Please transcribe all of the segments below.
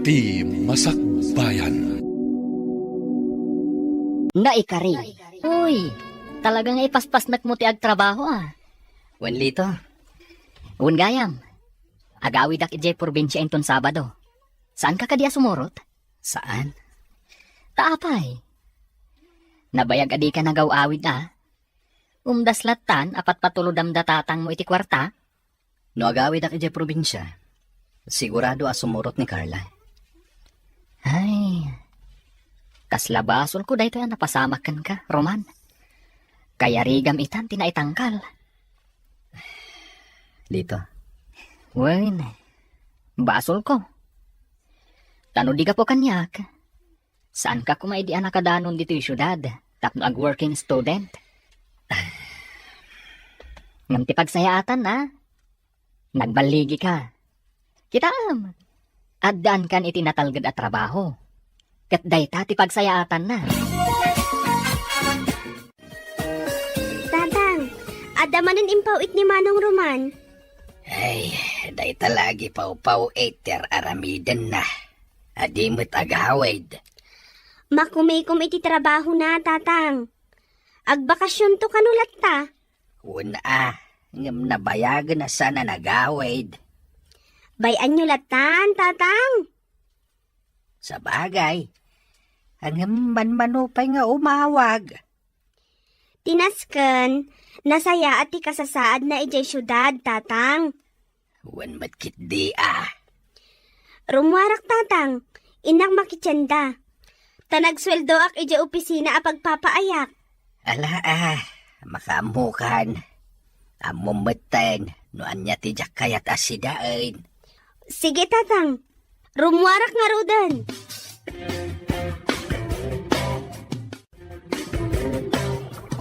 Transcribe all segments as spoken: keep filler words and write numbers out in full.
Ti Masakbayan. Naikari. Uy, talaga nga ipaspasnek mo ti agtrabaho, ah. Wen, Lito. Wen gayam. Agawidak idiay probinsia inton Sabado. Saanka kadi a sumurot? Saan? Ta apay? Nabayag a dika nagaw-awid, ah. Umdas lattan a patpatulodam da tatangmo iti kuarta? No agawidak idiay probinsia, sigurado a sumurot ni Carla. Ay, kasla basolko daytoy a napasamak kenka, Roman. Kayarigam itan ti naitangkal. Lito. Wen, basolko. Ta no di gapu kaniak, saanka koma idi a nakadanon ditoy siudad tapno ag-working student. Ngem ti pagsayaatanna, nagballigika. Kitaem, addaankan iti natalged a trabaho. Ket dayta ti pagsayaatanna. Tatang, adda manen impaw-it ni Manong Roman. Ay, dayta la agipawpaw-it ti ar-aramidenna. Adi met agawid. Makumikom iti trabahona, Tatang. Agbakasionto kano latta? Wen a, ngem nabayagen a saan a nagawid. Bay-anyo lattan, Tatang? Sabagay. Ngem manmano pay nga umawag. Ti nasken, nasayaat ti kasasaadna idiay siudad, Tatang. Wen met ketdi a. Rummuarak, Tatang. Innak makitienda. Ta nagsueldoak idiay opisina a pagpapaayak. Ala a, makaammokan. Ammom metten no ania ti diak kayat a sidaen. Sige, Tatang. Rummuarak ngaruden.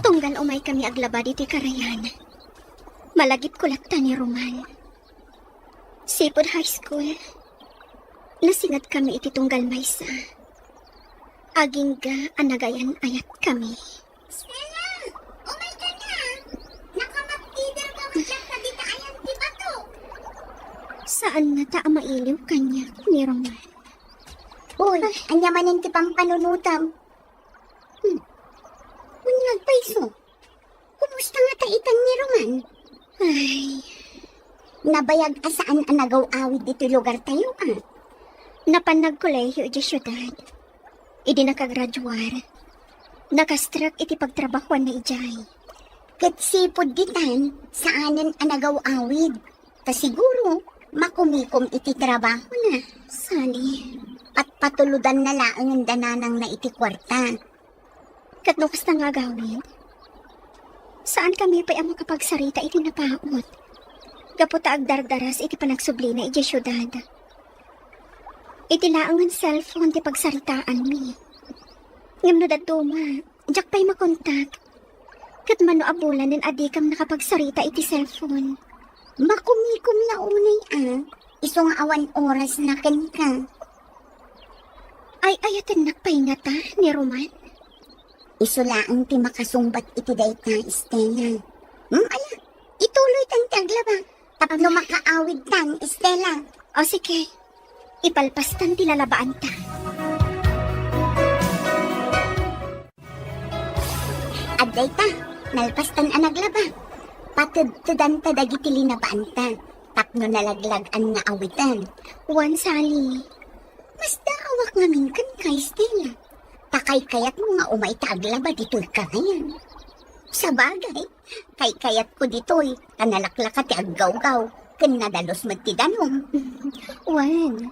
Tunggal umaykami aglaba ditoy karayan, malagipko latta ni Roman. Sipud high school, nasingadkami iti tunggal maysa. Agingga a nagayan-ayatkami. Stella, umayka na. Nakamatkider ka met latta dita ayan ti bato. Saanna ta a mailiw kaniak ni Roman. Uy, ania manen ti pampanunotam? Hmm. Ania agpayso? Kumusta ngata itan ni Roman? Ay. Nabayag a saan a nagaw-awid ditoy lugartayo, a? Napan nagkolehiyo idiay siudad. Idi nakagraduar, nakastrek iti pagtrabahuanna idiay. Ket sipud ditan, saanen a nagaw-awid. Ta siguro, makumikom iti trabahona. Sani, patpatulodanna laengen da nanangna iti kuarta. Ket no kasta nga agawid, saankami pay a makapagsarita iti napaut. Gapu ta agdardaras iti panagsublina idiay siudad. Iti laengen cellphone ti pagsaritaanmi. Ngem no dadduma, diak pay makontak. Ket mano a bulanen a dikam nakapagsarita iti cellphone. Makumikom la unay a, isu nga awan orasna kenka. Ay-ayatennak pay ngata ni Roman? Isu laeng ti makasungbat iti dayta, Stella. Hmm, ala, ituloytan ti aglaba. Tapno makaawidtan, Stella. O sige, ipalpastan ti lalabaanta. Adda ita, nalpastan a naglaba. Patedtedanta dagiti linabaanta tapno nalaglag-an nga awitan. Wen, Sally. Masdaawak ngamin kenka, Stella. Ta kaykayatmo nga umayta aglaba ditoy karayan. Sabagay, kaykayatko ditoy, ta nalaklaka ti aggawgaw, ken nadalus met ti danum. Wen,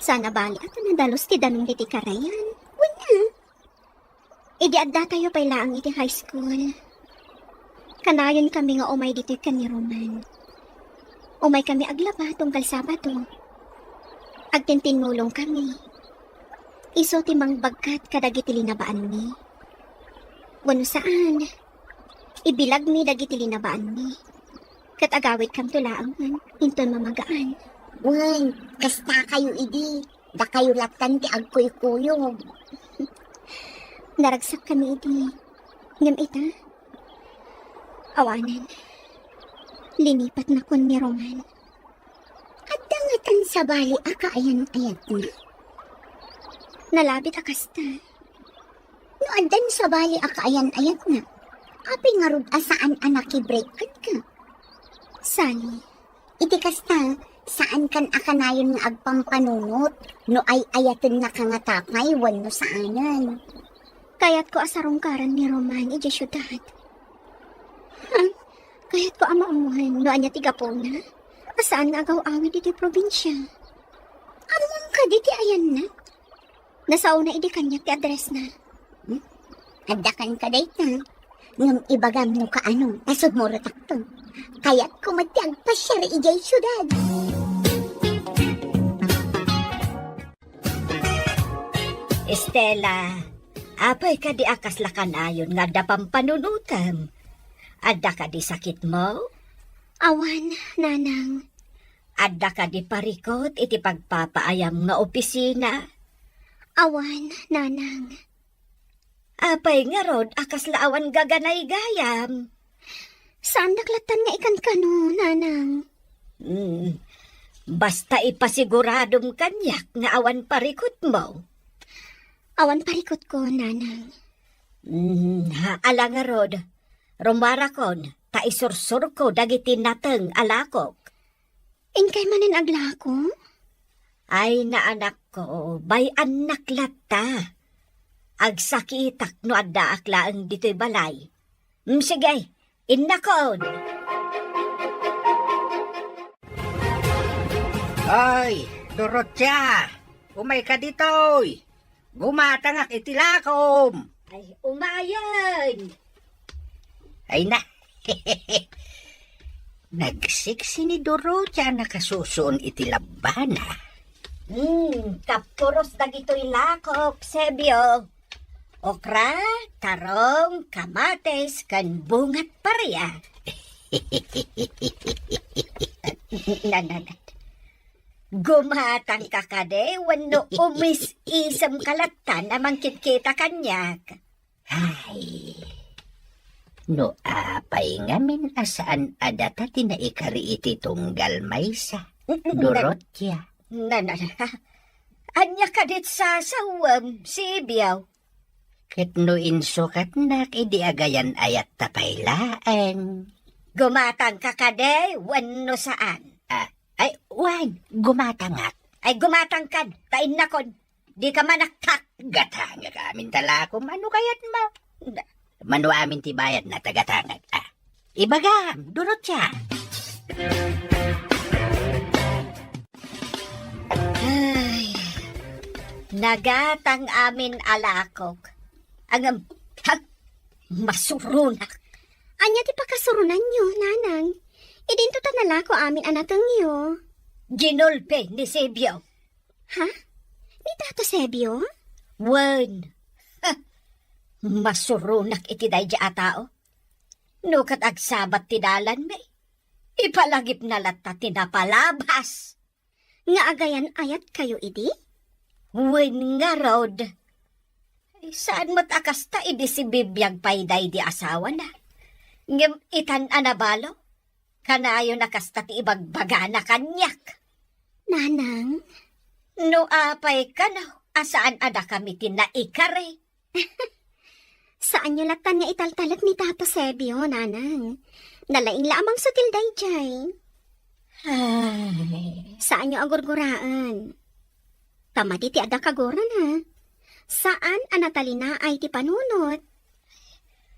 saan a bali a ta nadalus ti danum ditoy karayan. Wen a. Idi addatayo pay laeng iti high school, kanayonkami nga umay ditoy ken ni Roman. Umaykami aglaba tunggal Sabado. Agtintinnulongkami. Isu ti mangbagkat kadagiti linabaanmi. Wenno saan, ibilagmi dagiti linabaanmi. Ket agawidkamto laengen inton mamagaan. Wen, kastakayo idi. Dakayo lattan ti agkuykuyog. Naragsakkami idi. Ngem ita, awanen. Linipatnakon ni Roman. Adda ngatan sabali a kaayan-ayatna? Nalabit a kasta. No addan sabali a kaayan-ayatna, apay ngarud a saan a nakibreak kenka? Sani, iti kasta, saankan a kanayon nga agpampanunot no ay-ayatennaka ngata pay wenno saanen. Kayatko a sarungkaran ni Roman idiay siudad. Ha? Kayatko a maammoan no ania ti gapuna a saan nga agaw-awid iti probinsia. Ammom kadi ti ayanna? Nasaona idi kaniak ti addressna. Hmm? Adda kenka dayta. Ngem ibagam no kaano, ta sumurotakto. Kayatko met ti agpasiar idiay siudad. Estela, apay kadi a kasla kanayon nga adda pampanunotem? Adda kadi sakitmo? Awan, Nanang. Adda kadi parikut iti pagpapaayam nga opisina? Awan, Nanang. Apay ngarud a kasla awan gaganaygayam? Saandak lattan nga ikankano, Nanang. Hmm. Basta ipasiguradom kaniak nga awan parikutmo. Awan parikutko, Nanang. Hmm, ha, ala ngarud. Rumuarakon, ta isursurko dagiti nateng a lakok. Inkay manen aglako? Ay, naanakko, bay-annak latta. Agsakitak no addaak laeng ditoy balay. Mm, sige, innakon. Ay, Dorotia, umayka ditoy. Gumatangak iti lakom. Ay, umayen! Ay na. Nagsiksi ni Dorotia a nakasusuon iti labbana. Hmm, kapuros dagitoy lakok, Sebio. Okra, tarong, kamatis, ken bungat paria. Na, na, na. Gumatangka kadi wenno umis-isemka lattan a mangkitkita kaniak? Ay, no apay ngamin a saan a data ti naikari iti tunggal maysa, Dorotia? Na, na, na. Ania kadit sasawem, Sibiaw? Ket no insukatnak idi agayan-ayatta pay laeng. Gumatangka kadi wenno saan? Ah, ay, wen, gumatangak. Ay, gumatangkan, ta innakon, dika manaktak. Gatangak amin ta lakom, ano kayatmo? Mano amin ti bayadna ta gatangak, ah. Ibagam, Dorotia. Ay, nagatang amin a lakok. Ngem, ha, masuronak. Ania ti pakasurunanyo, Nanang? Idinto ta nalako amin a natengyo. Ginulpi ni Sebio. Ha? Ni Tato Sebio? Wen. Ha! Masuronak iti daydi a tao. No ket agsabat ti dalanmi, ipalagipna latta ti napalabas. Nga agayan-ayatkayo idi? Wen ngarud. Saan met a kasta idi sibibiag pay daydi asawana. Ngem itan a nabalo, kanayon a kasta ti ibagbagana kaniak. Nanang? No apay kano a saan a dakami ti naikari? Saanyo lattan nga italtalek ni Tato Sebio, Nanang. Nalaing la a mangsutil daydiay. Ay. Saanyo a gurguraen. Ta madi ti adda kagurana. Saan a natalinaay ti panunot.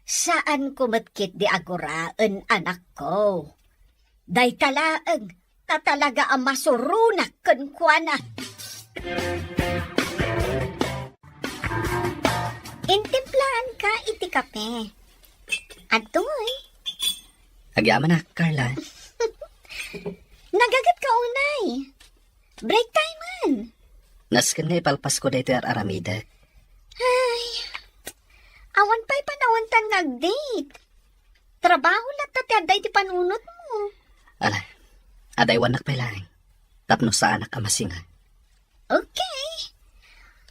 Saanko met ketdi a guraen, anakko. Dayta laeng, ta talaga a masuronak kenkuana. Intimplaanka iti kape. Adtoy. Agyamanak, Carla. Nagagetka unay. Break time man. Nasken nga ipalpasko daytoy ar-aramidek. Ay, awan pay panawantan nga agdate. Trabaho latta ti adda iti panunotmo. Ala, adaywannak pay laeng. Tapno saanak a masinga. Okay.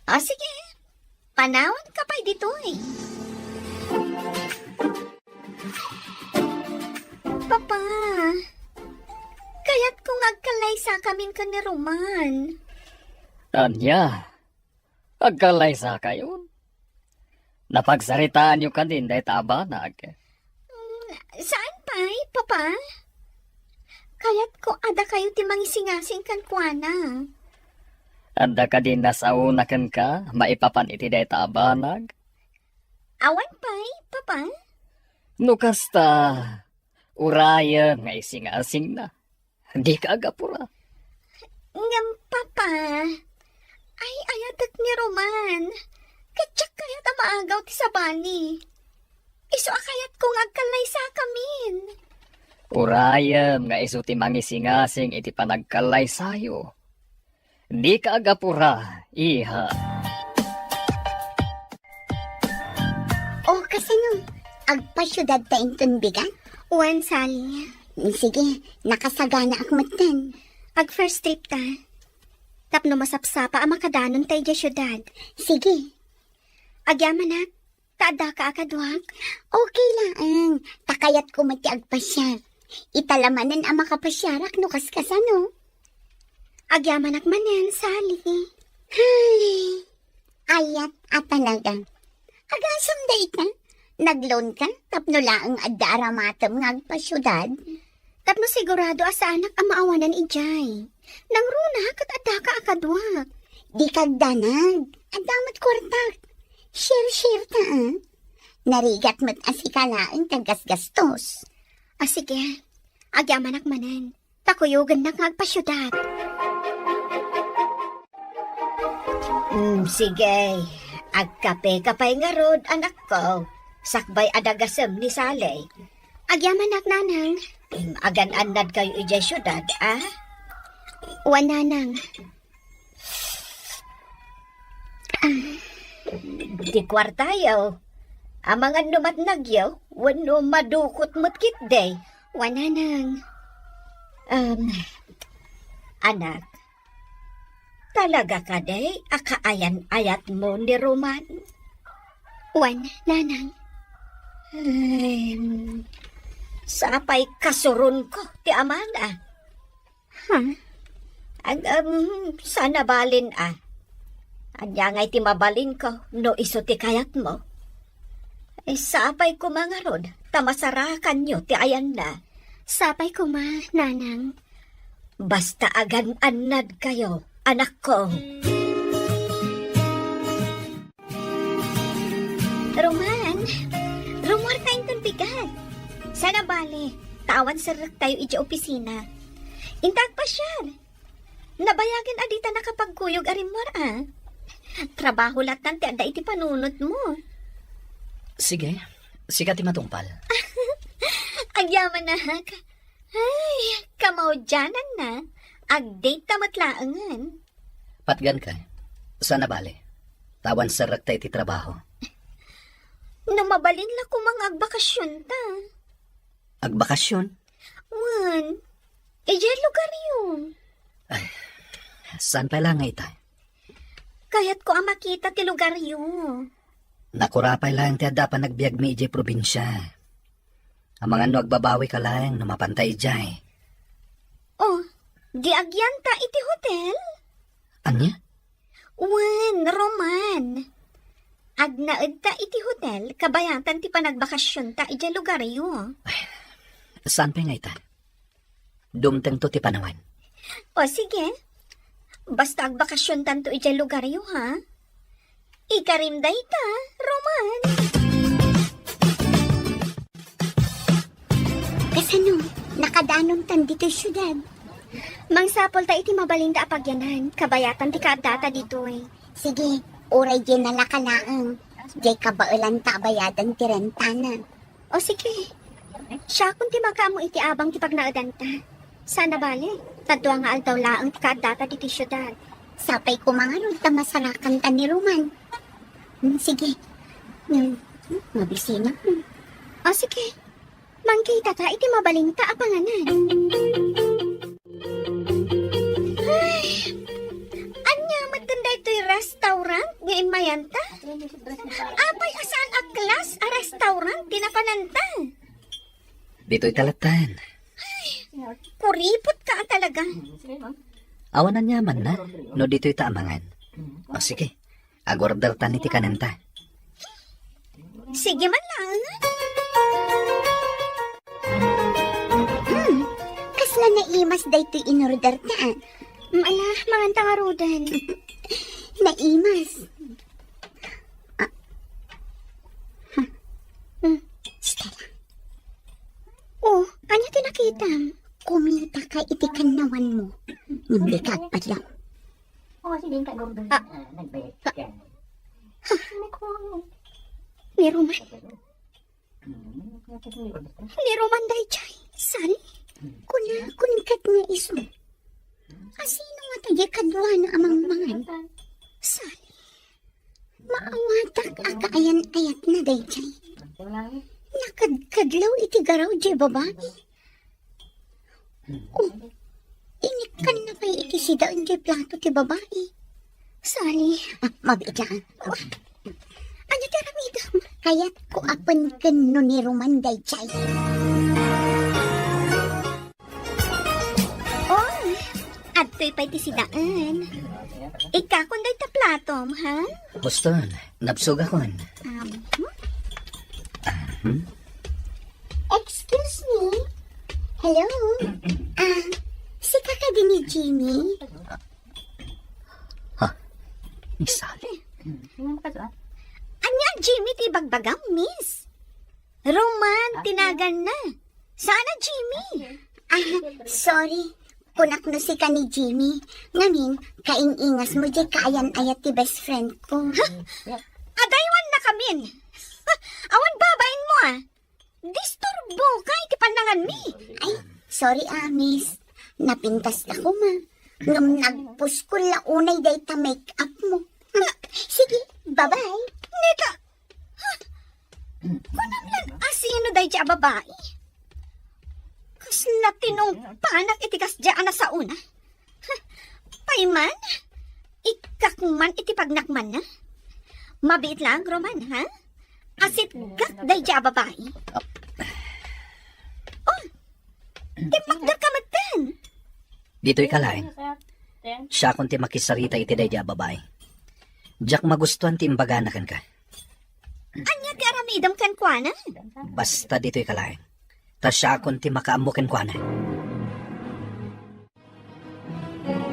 O, sige. Panawanka pay ditoy. Papa, kayatko nga agkallaysakamin ken ni Roman. Ania? Agkallaysakayon? Napagsaritaanyo kadin dayta a banag? Mm, saan pay, Papa? Kayatko a dakayo ti mangisingasing kenkuana. Adda kadi nasaona kenka maipapan iti dayta a banag? Awan pay, Papa. No kasta, urayem nga isingasingna. Dika agapura. Ngem, Papa, ay-ayatek ni Roman. Ket diak kayat a maagaw ti sabali. Isu a kayatko nga agkallaysakamin. Urayem nga isu ti mangisingasing iti panagkallaysayo. Dika agapura, iha. O, kasano? Agpasiudad ta inton bigat? Wen, Sally. Sige, nakasaganaak metten. Ag-first trip ta. Tapno masapsapa a makadanon ta idiay siudad. Sige. Agyamanak, ta addaka a kaduak? Okay laeng. Ta kayatko met ti agpasiar. Ita la manen a makapasiarak no kaskasano. Agyamanak manen, Sally. Ay, ayat a talaga. Agasem dayta? Nag-loan ka tapno laeng adda aramatem nga agpasiudad? Tapno sigurado a saanak a maawanan idiay. Nangruna ket addaka a kaduak. Dika agdanag. Adda met kuartak. Share-share ta, ah. Narigat met a sika laeng ti aggasgastos. A, sige. Agyamanak manen. Ta kuyogennak nga agpasiudad. Mm, sige. Agkapeka pay ngarud, anakko. Sakbay a dagasem ni Sally. Agyamanak, Nanang. Mm, agan-annadkayo idiay siudad, a? Wen, Nanang. Ti kuartayo, amangan no matnagyo, wenno madukot met ketdi. Wen, Nanang. Um, anak, talaga kadi a kaayan-ayatmo ni Roman? Wen, Nanang. Ay, sapay kasuronko ti amana. Ha? Ag-, um, saan a balin, a. Ania ngay ti mabalinko no isu ti kayatmo? Ay, sapay koma ngarud, ta masarakanyo ti ayanna. Sapay koma, Nanang. Basta agan-annadkayo, anakko. Roman, rummuarta inton bigat. Saan a bale, ta awan serrektayo idiay opisina. Inta agpasiar. Nabayagen a dita nakapagkuyog a rimmuar, a. Trabaho lattan ti adda iti panunotmo. Sige, sika ti matungpal. Agyamanak. Ay, kamaudiananna. Ag-date ta met laengen. Patgan kay, saan a bale. Ta awan serrekta iti trabaho. No mabalin la koma nga agbakasionta. Agbakasion? Wen, idiay lugaryo. Ay, saan pay laeng nga ita? Kayatko a makita ti lugaryo. Nakura pay laeng ti adda a panagbiagmi idiay probinsia. Amangan no agbabawika laeng no mapanta idiay. Oh, di agyanta iti hotel? Ania? Wen, Roman. Agnaedta iti hotel kabayatan ti panagbakasionta idiay lugaryo. Saan pay nga ita? Dumtengto ti panawen. O, sige. Basta agbakasiontanto idiay lugaryo, ha? Ikarim dayta, Roman. Kasano? Nakadanontan ditoy siudad? Mangsapulta iti mabalinda a pagyanan, kabayatan ti kaaddata ditoy. Sige, uray diay nalaka laeng. Diay kabaelanta a bayadan ti rentana. O sige. Siakon ti makaammo iti abang ti pagnaedanta. Saan a bale, ta dua nga aldaw laeng ti kaaddata ditoy siudad. Sapay koma ngarud ta masarakanta ni Roman. Hmm, sige. Hmm, mabisina. O sige. Mangkitata iti mabalinta a panganan. Ay, ania met daytoy restaurant nga immayanta? Apay a saan a class a restaurant ti napananta? Ditoy ta lattan. Ay, kuripot ka a talaga. Awan aniamanna no ditoy ta amangan. O sige, Agordertan iti kanenta. Sige man lang. Hmm, kasla naimas daytoy inorderta. Ala, manganta ngaruden. Naimas. Ah. Hmm. Stella. Oh, ania ti nakitam? Kumitaka iti kannawanmo. Ngem dika agpadlaw. Ah. Ni Roman. Ni Roman daydiay, Sally. Kuna, kunkat nga isu. Asino nga ta diay kaduana a mangmangan? Sally. Maawatak a kaayan-ayatna daydiay. Nakadkadlaw iti garaw diay babai. Oh, inikkanna pay iti sidaen diay plato ti babai. Sally, ah, mabiit lang. Oh, ania ti aramidem? Kayatko a penken no ni Roman daydiay. Oh, adtoy pay ti sidaen. Ikkakon dayta platom, ha? Boston, nabsogakon. Um, hmm? Ah, hmm? Excuse me? Hello? Ah, sika kadi ni Jimmy? Ha? Ni Sally? Ania Jimmy ti bagbagam, miss? Roman, tinaganna. Saan a Jimmy? Ah, sorry. Kunak no sika ni Jimmy. Ngamin, kaing-ingasmo diay kaayan-ayat ti best friend ko. Ha? Adaywanna kamin. Awan babainmo, ah. Disturboka iti pannanganmi. Ay, sorry, ah, miss. Napintas ta koma. Ngem nagpuskol la unay dayta make-up mo. Sige, bye-bye. Neta, ha? Kunam lan asino daydiay a babai? Kasla tinungpanak iti kasdiay a nasaona. Ha? Pay man? Ikkak man iti pagnakmanna? Mabiit lang, Roman, ha? Asitgak daydiay a babai. Oh, timmakderka metten. Ditoy ka laeng. Siakon ti makisarita iti daydiay a babai. Diak magustuan ti imbagana kenka. Ania ti aramidem kenkuana? Basta ditoy ka laeng. Ta siakon ti makaammo kenkuana.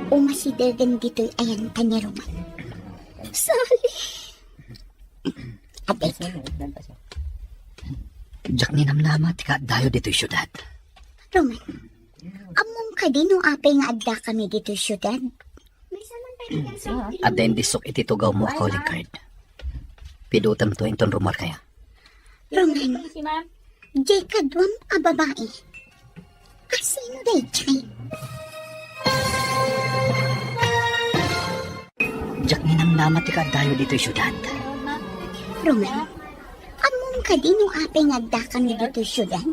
Umasidegen ditoy ayanta ni Roman. Sally! Adek. Diak ninamnama ti kaaddayo ditoy siudad. Roman, ammom kadi no apay nga addakami ditoy siudad? Adda indisok iti tugawmo a calling card. Pidutemto inton rumuarkayo. Roman, diay kaduam a babai. Asino daydiay? Diak ninamnama ti kaaddayo ditoy siudad. Roman, ammom kadi no apay nga addakami ditoy siudad?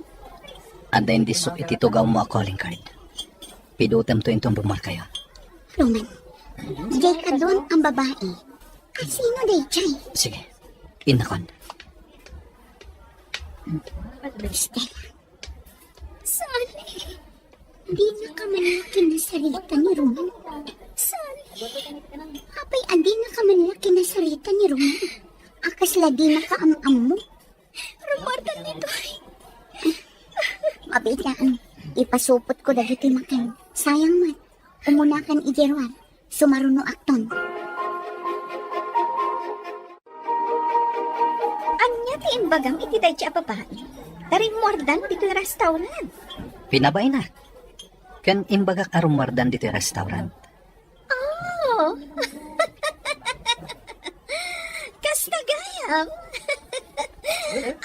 Adda indisok iti tugawmo a calling card. Pidutemto inton rumuarkayo. Roman, diay kaduam a babai. Asino daydiay? Sige, innakon. Stella. Sally. Dinaka man la kinasarita ni Roman. Sally. Apay a dinaka man la kinasarita ni Roman? A kasla dinaka am-ammo? Rumuardan ditoy. Mabiit laeng. Ipasupotko dagiti makan. Sayang met. Umunakan idiay ruar. Sumarunoakton. Ania ti imbagam iti daydiay a babai? Ta rimmuardan ditoy restaurant. Pinabainak. Ken imbagak a rumuardan ditoy restaurant. Oh! Kasta gayam.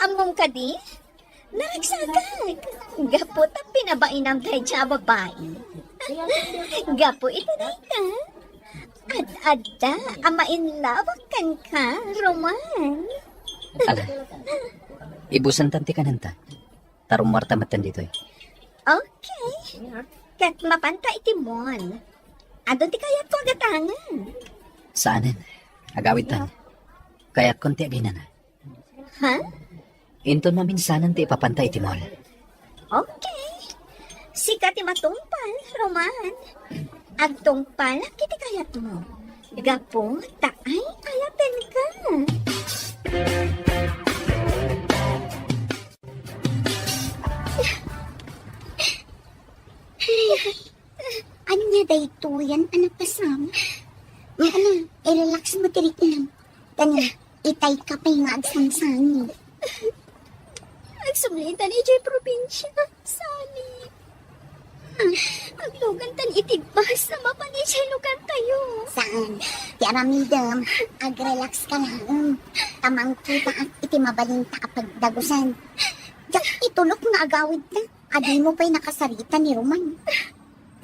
Ammom kadi? Naragsakak. Gapu ta pinabainam daydiay a babai. Gapu iti dayta, ad-adda a mainlove kenka, Roman. Ala, ibusantan ti kanenta. Ta rumuarta metten ditoy. Okay. Ket mapanta iti mall. Adu ti kayatko a gatangen. Saanen. Agawidtan. Kayatkon ti aginana. Ha? Inton maminsanan ti ipapanta iti mall. Okay. Sika ti matungpal, Roman. Agtungpalak iti kayatmo. Gapu ta ay-ayat Nasaktan ka. Ania daytoyen a napasam? Ania, i-relax mo ti riknam. Kani, itay ka pay nga agsangsangit. Agsumlintan idiay probinsia, Sally. Aglugantan iti bus a mapan idiay lugartayo. Saan? Ti aramidem, agrelax ka laeng. Ta mangkitaak iti mabalinta a pagdagusan. Diak itulok nga agawidta. Adimo pay nakasarita ni Roman.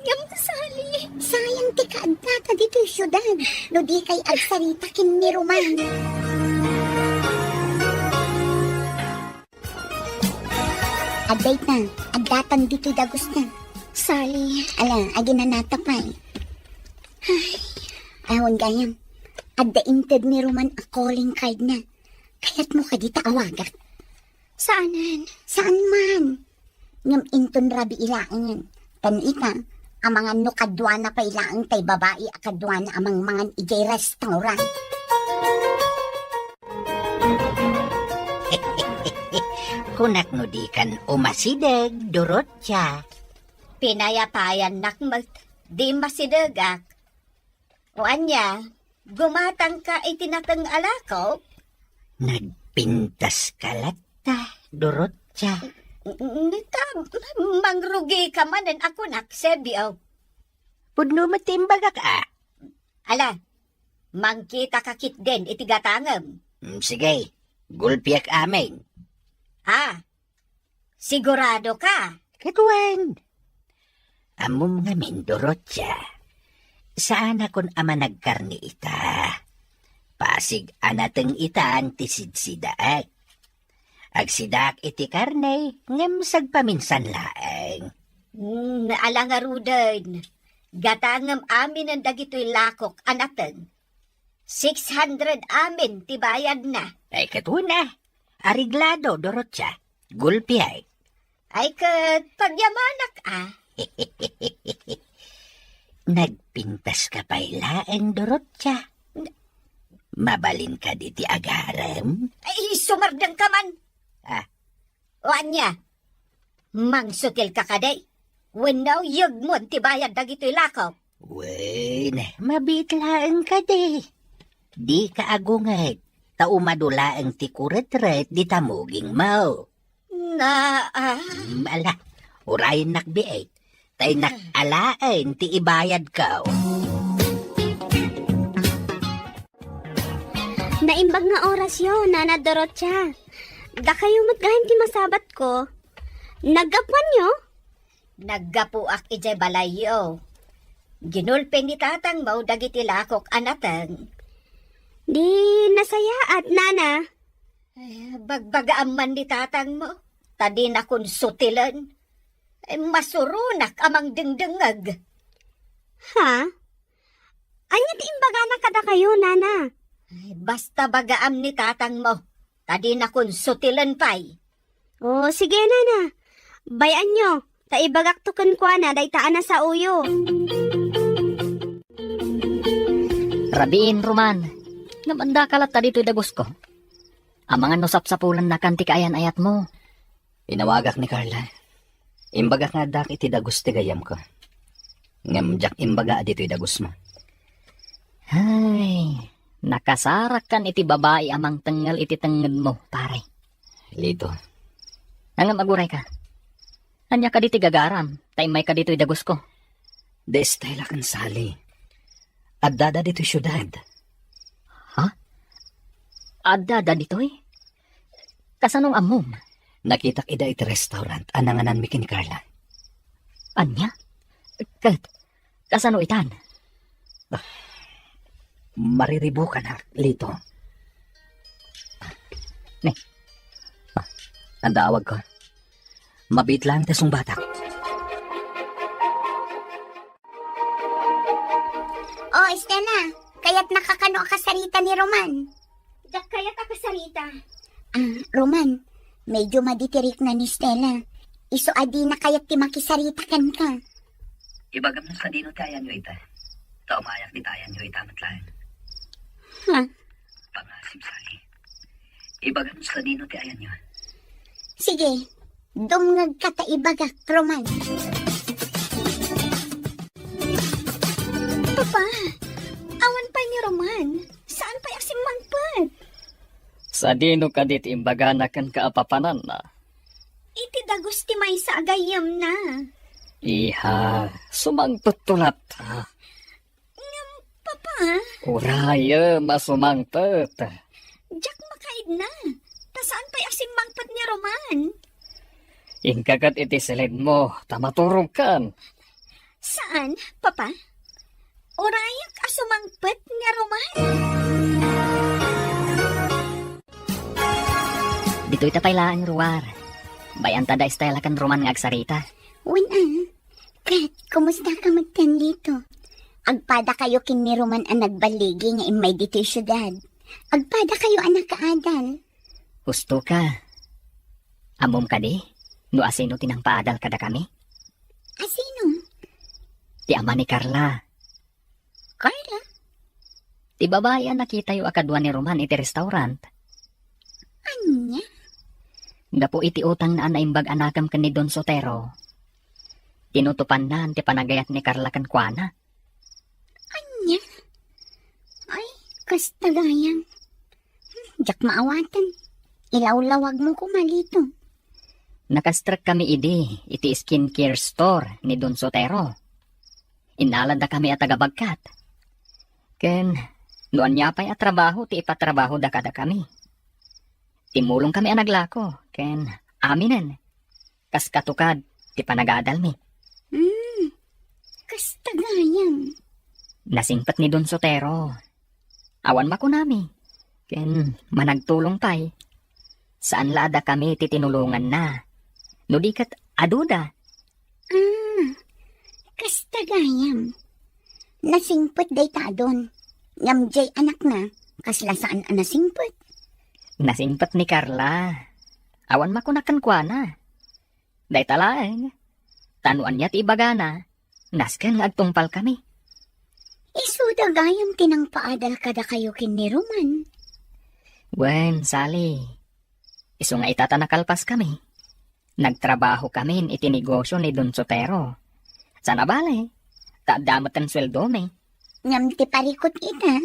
Ngem, Sally. Sayang ti kaaddata ditoy siudad no di kay agsarita ken ni Roman. Adda ita, addatan ditoy dagusna. Sally. Ala, aginanata pay. Ay. Awan gayam. Adda inted ni Roman a calling card na. Kayatmo kadi ta awagak? Saanen? Saan man? Ngem inton rabii laengen. Ken ita, amangan no kaduana pay laeng tay babai a kaduana a mangmangan idiay restaurant. Kunak no dikan umasideg, Dorotia. Pinayapayannak met, di masidegak. O ania, gumatangka iti nateng a lakok? Nagpintaska latta, Dorotia. N-, n-, ta, mangrugika manen a kunak, Sebio. Pudno met ti imbagak, a. Ala, mangkitaka ketdin iti gatangem. Mm, sige, gulpiek amin. A, sigurado ka? Ket wen. Ammom ngamin, Dorotia. Saanakon a managkarne ita. Pasig a nateng itan ti sidsidaek. Agsidaak iti karne, ngem sagpaminsan laeng. Hmm, ala ngaruden. Gatangem aminen dagitoy lakok a nateng. Six hundred amin ti bayadna. Ay, ket wen a. Areglado, Dorotia. Gulpiek. Ay, ket pagyamanak, a. Nagpintaska pay laeng, Dorotia. Mabalin kadi ti agarem? Ay, sumardengka man. A. O ania? Mangsutilka kadi? Wenno yegmon ti bayad dagitoy lakok? Wen, mabiit laeng kadi. Dika agunget, ta umadu laeng ti kuretret dita mugingmo. Na, a. Mm, ala, urayennak biit, ta innak alaen ti ibayadko. Naimbag nga orasyo, Nana Dorotia. Dakayo met gayam ti masabatko. Naggapuanyo? Naggapuak idiay balayyo. Ginulpi ni tatangmo dagiti lakok a nateng. Di nasayaat, Nana. Ay, bagbagaam man ni tatangmo, ta dinakon sutilen. Ay, masuronak a mangdengdengngeg. Ha? Ania ti imbagana kadakayo, Nana? Ay, basta bagaam ni tatangmo, ta dinakon sutilen pay. O, sige, Nana. Bay-anyo, ta ibagakto kenkuana dayta a nasaoyo. Rabiin, Roman. Ngem addaka latta ditoy dagusko. Amangan no sapsapulennakan ti kaayan-ayatmo. Inawagak ni Carla. Imbagak nga addak iti dagus ti gayyemko. Ngem diak imbaga a ditoy dagusmo. Ay, nakasarakkan iti babai a mangtengngel iti tengngedmo, pare. Lito. Ngem agurayka. Ania kadi ti gagaram, ta immayka ditoy dagusko? Di Estela ken Sally. Addada ditoy siudad. Ha? Addada ditoy? Kasano nga ammom? Nakitak ida iti restaurant a nangananmi ken ni Carla. Ania? Ket kasano itan? Ah, mariribukanak, Lito. Ne. Ah, adda awagko. Mabiit laeng ti sungbatak. O, Estela, kayatnaka kano a kasarita ni Roman? Diak kayat a kasarita. Ah, Roman, medyo madi ti rikna ni Estela. Isu a dina kayat ti makisarita kenka. Ibagam no sadino ti ayanyo ita. Ta umayak dita ayanyo ita met laeng. Ha? Ibagam sadino ti ayanyo. Sige, dumngegka ta ibagak, Roman. Papa, awan pay ni Roman. Saan pay a simmangpet? Sadino kadi ti imbagana kenka a papananna? Iti dagus ti maysa a gayyemna. Iha, sumangpetto latta. Ngem, Papa? Urayem a sumangpet. Diak makaidna. Ta saan pay a simmangpet ni Roman? Inka ket iti silidmo, ta maturogkan. Saan, Papa? Urayak a sumangpet ni Roman? Ditoy ta pay laeng, Ruar. Bay-anta da Estela ken Roman nga agsarita. Wen a. Ket, kumusta ka met ken Lito? Agpada kayo ken ni Roman a nagballigi nga immay ditoy siudad. Agpada kayo a nakaadal. Husto ka. Ammom kadi no asino ti nangpaadal kadakami? Asino? Ti ama ni Carla. Carla? Ti babai a nakitayo a kadua ni Roman iti restaurant. Ania? Gapu iti utangna a naimbag a nakem ken ni Don Sotero, tinutopanna ti panagayat ni Carla kenkuana. Ania? Ay, kasta gayam. Hmm, diak maawaten. Ilawlawagmo koma, Lito. Nakastrekkami idi iti skincare store ni Don Sotero. Innaladakami a taga-bagkat. Ken no ania pay a trabaho ti ipatrabahoda kadakami. Timmulongkami a naglako ken aminen. Kas katukad ti panagadalmi. Hmm, kasta gayam. Nasingpet ni Don Sotero. Awan makunami. Ken managtulong pay. Saan la a dakami ti tinulonganna. No di ket aduda. Ah, kasta gayam. Nasingpet dayta a Don. Ngem diay anakna, kasla saan a nasingpet. Nasingpet ni Carla. Awan makuna kenkuana. Dayta laeng. Ta no ania ti ibagana, nasken nga agtungpalkami. Isuda gayam ti nangpaadal kadakayo ken ni Roman. Wen, Sally. Isu nga ita ta nakalpaskami. Nagtrabahokamin iti negosio ni Don Sotero. Saan a bale, ta adda metten sueldomi. Ngem ti parikut ita,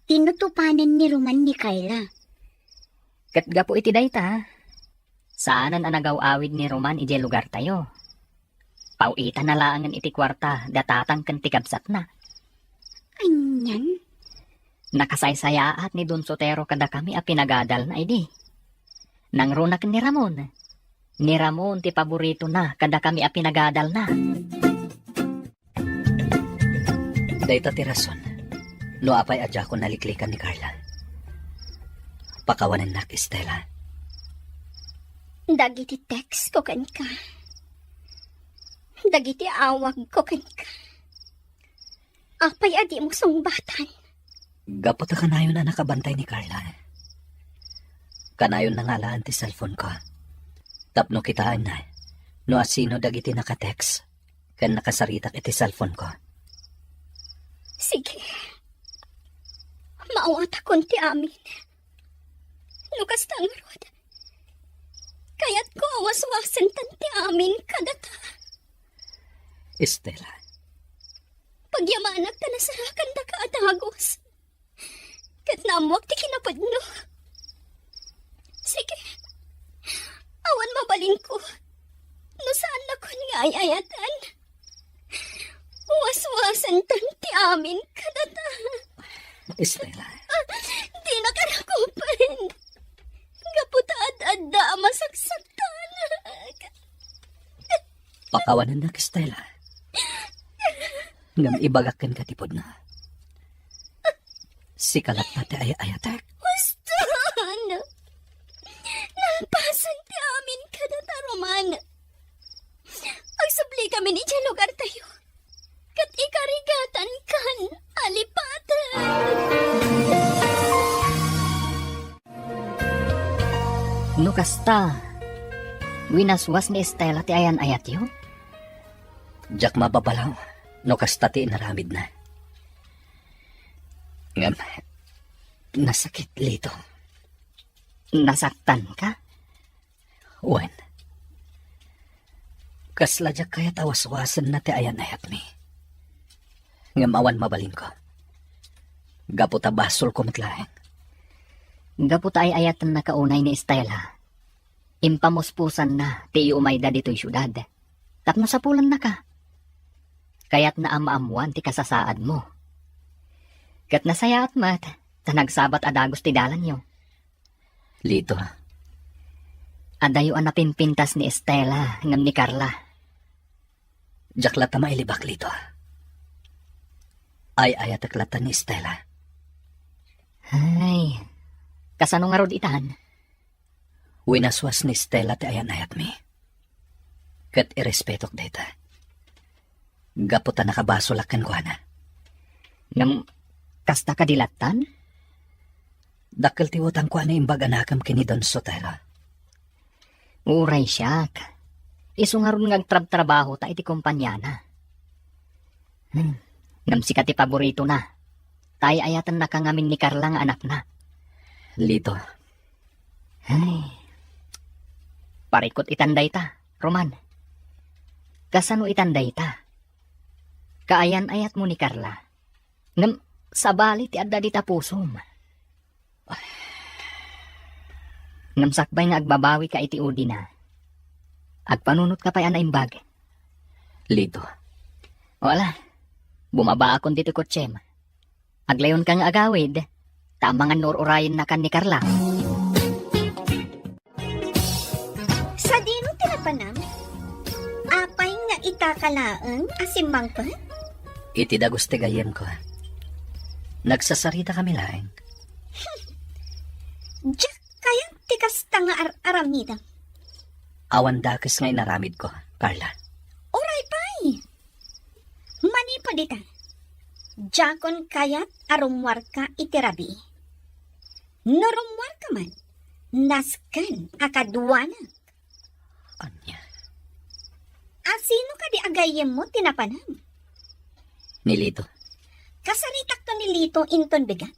tinutopanen ni Roman ni Carla. Ket gapu iti dayta, saanen a nagaw-awid ni Roman idiay lugartayo. Paw-itana laengen iti kuarta da tatang ken ti kabsatna. Anian? Nakasaysayaat ni Don Sotero kadakami a pinagadalna idi. Nangruna ken ni Ramon. Ni Ramon ti paboritona kadakami a pinagadalna. Dayta ti rason no apay a diakon naliklikan ni Carla. Pakawanennak, Estela. Dagiti text ko kenka. Dagiti awag ko kenka. Apay a dimo sungbatan? Gapu ta kanayon a nakabantay ni Carla. Kanayon na nga alaen ti cellphone ko. Tapno kitaenna no asino dagiti naka-text ken nakasaritak iti cellphone ko. Sige. Maawatakon ti amin. No kasta ngarud, kayatko a waswasentan ti amin kadata. Estela. Pagyamanak ta nasarakandaka a dagus. Ket naammoak ti kinapudno. Sige. Awan mabalinko. No saannakon nga ay-ayatan. Waswasentan ti amin kadata. Estela. Dinaka rakupen. Gapu ta ad-adda a masaksaktanak. Pakawanennak, Estela. Ngem ibagak kenka ti pudno. Sika latta ti ay-ayatek. Huston! Nalpasen ti amin kadata, Roman. Agsubli kamin idiay lugartayo. Ket ikarigatan kan alipaten. No kasta, winaswas ni Estela ti ayan-ayatyo? Diak mababalaw no kasta ti inaramidna. Ngem, nasakit, Lito. Nasaktanka? Wen, kasla diak kayat a waswasenna ti ayan-ayatmi. Ngem awan mabalinko. Gapu ta basolko met laeng. Gapu ta ay-ayatennaka unay ni Estela, impamuspusanna ti iumayda ditoy siudad tapno sapulennaka. Kayatna a maammoan ti kasasaadmo. Ket nasayaat met ta nagsabat a dagus ti dalanyo. Lito. Adayo a napimpintas ni Estela ngem ni Carla. Diak latta mailibak, Lito. Ay-ayatek latta ni Estela. Ay, kasano ngarud itan? Winaswas ni Estela ti ayan-ayatmi. Ket irespetok dayta. Gapu ta nakabasolak kenkuana. Ngem, kasta kadi lattan? Dakkel ti utangko a naimbag a nakem ken ni Don Sotelo. Uray siak. Isu ngarud nga agtrabtrabahota iti kompaniana. Hmm. Ngem sika ti paboritona. Ta ay-ayatennaka ngamin ni Carla nga anakna. Lito. Ay. Parikut itan dayta, Roman. Kasano itan dayta? Kaayan-ayatmo ni Carla. Ngem sabali ti adda dita pusom. Ngem sakbay nga agbabawika iti udina, agpanunotka pay a naimbag. Lito. Wala. Bumabaakon ditoy kotsem. Aglayonka nga agawid, ta amangan no ur-urayennakan ni Carla. Sadino ti napanam? Apay nga itaka laeng a simmangpet? Iti dagus ti gayyemko. Nagsasaritakami laeng. Diak kayat ti kasta nga ar-aramidem. Awan dakes nga inaramidko, Carla. Uray pay. Manipud ita, diakon kayat a rummuarka iti rabii. No rummuarka man, nasken a kaduanak. Ania? A sino kadi a gayyemmo ti napanam? Ni Lito. Kasaritakto ni Lito inton bigat.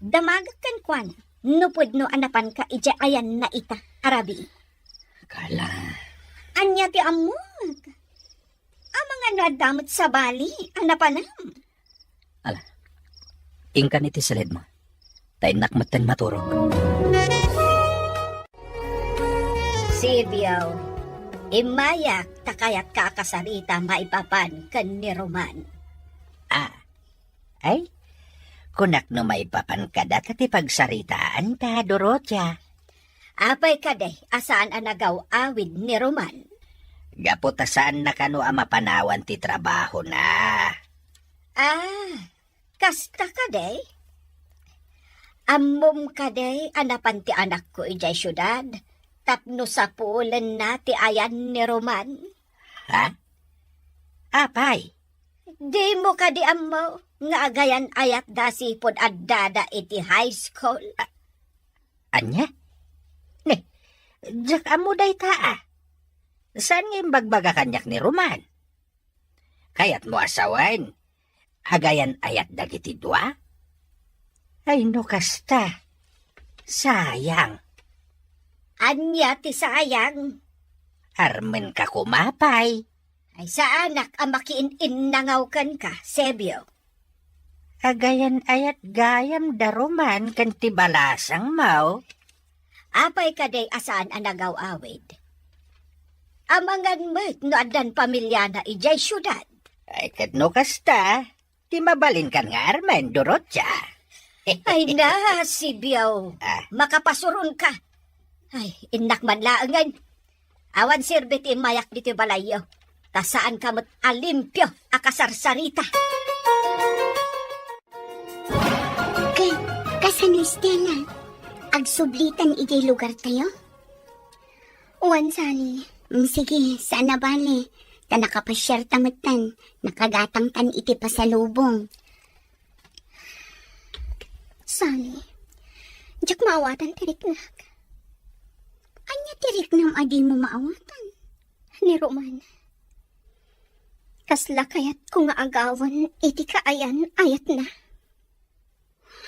Damagek kenkuana no pudno a napanka idiay ayanna ita a rabii. Carla. Ania ti ammok? Amangan no adda met sabali a napanam. Ala, inkan iti saledmo. Ta innak metten maturog. Sibio, immayak ta kayatka a kasarita maipapan ken ni Roman. Ah, ay, kunak no maipapan kada ta ti pagsaritaanta, Dorotia. Apay kadi a saan a nagaw-awid ni Roman? Gapu ta saanna kano a mapanawan ti trabahona. Ah, kasta kadi? Ammom kadi a napan ti anakko idiay siudad tapno sapulenna ti ayan ni Roman? Ha? Apay? Dimo kadi ammo nga agayan-ayatda sipud addada iti high school? A-, ania? Ne, diak ammo dayta a. Saan nga imbagbaga kaniak ni Roman? Kayatmo a sawen, agayan-ayat dagiti dua? Ay, no kasta, sayang. Ania ti sayang? Armenka koma pay. Ay, saanak a makiin-innangaw kenka, Sebio. Agayan-ayat gayam da Roman ken ti balasangmo. Apay kadi a saan a nagaw-awid? Amangan met no addan pamiliana idiay siudad. Ay, ket no kasta, ti mabalinkan nga armen, Dorotia. Ay na, Sibio. Ah. Makapasuronka. Ay, innak man laengen. Awan serbi ti immayak ditoy balayyo. Ta saanka met a limpio a kasarsarita. Ket, kasano, Stella? Agsublitan idiay lugartayo? Wen, Sally. Mm, sige, saan a bale. Ta nakapasiarta metten, nakagatangtan iti pasalubong. Sally, diak maawatan ti riknak. Ania ti riknam a dimo maawatan? Ni Roman. Kasla kayatko nga agawan iti kaayan-ayatna.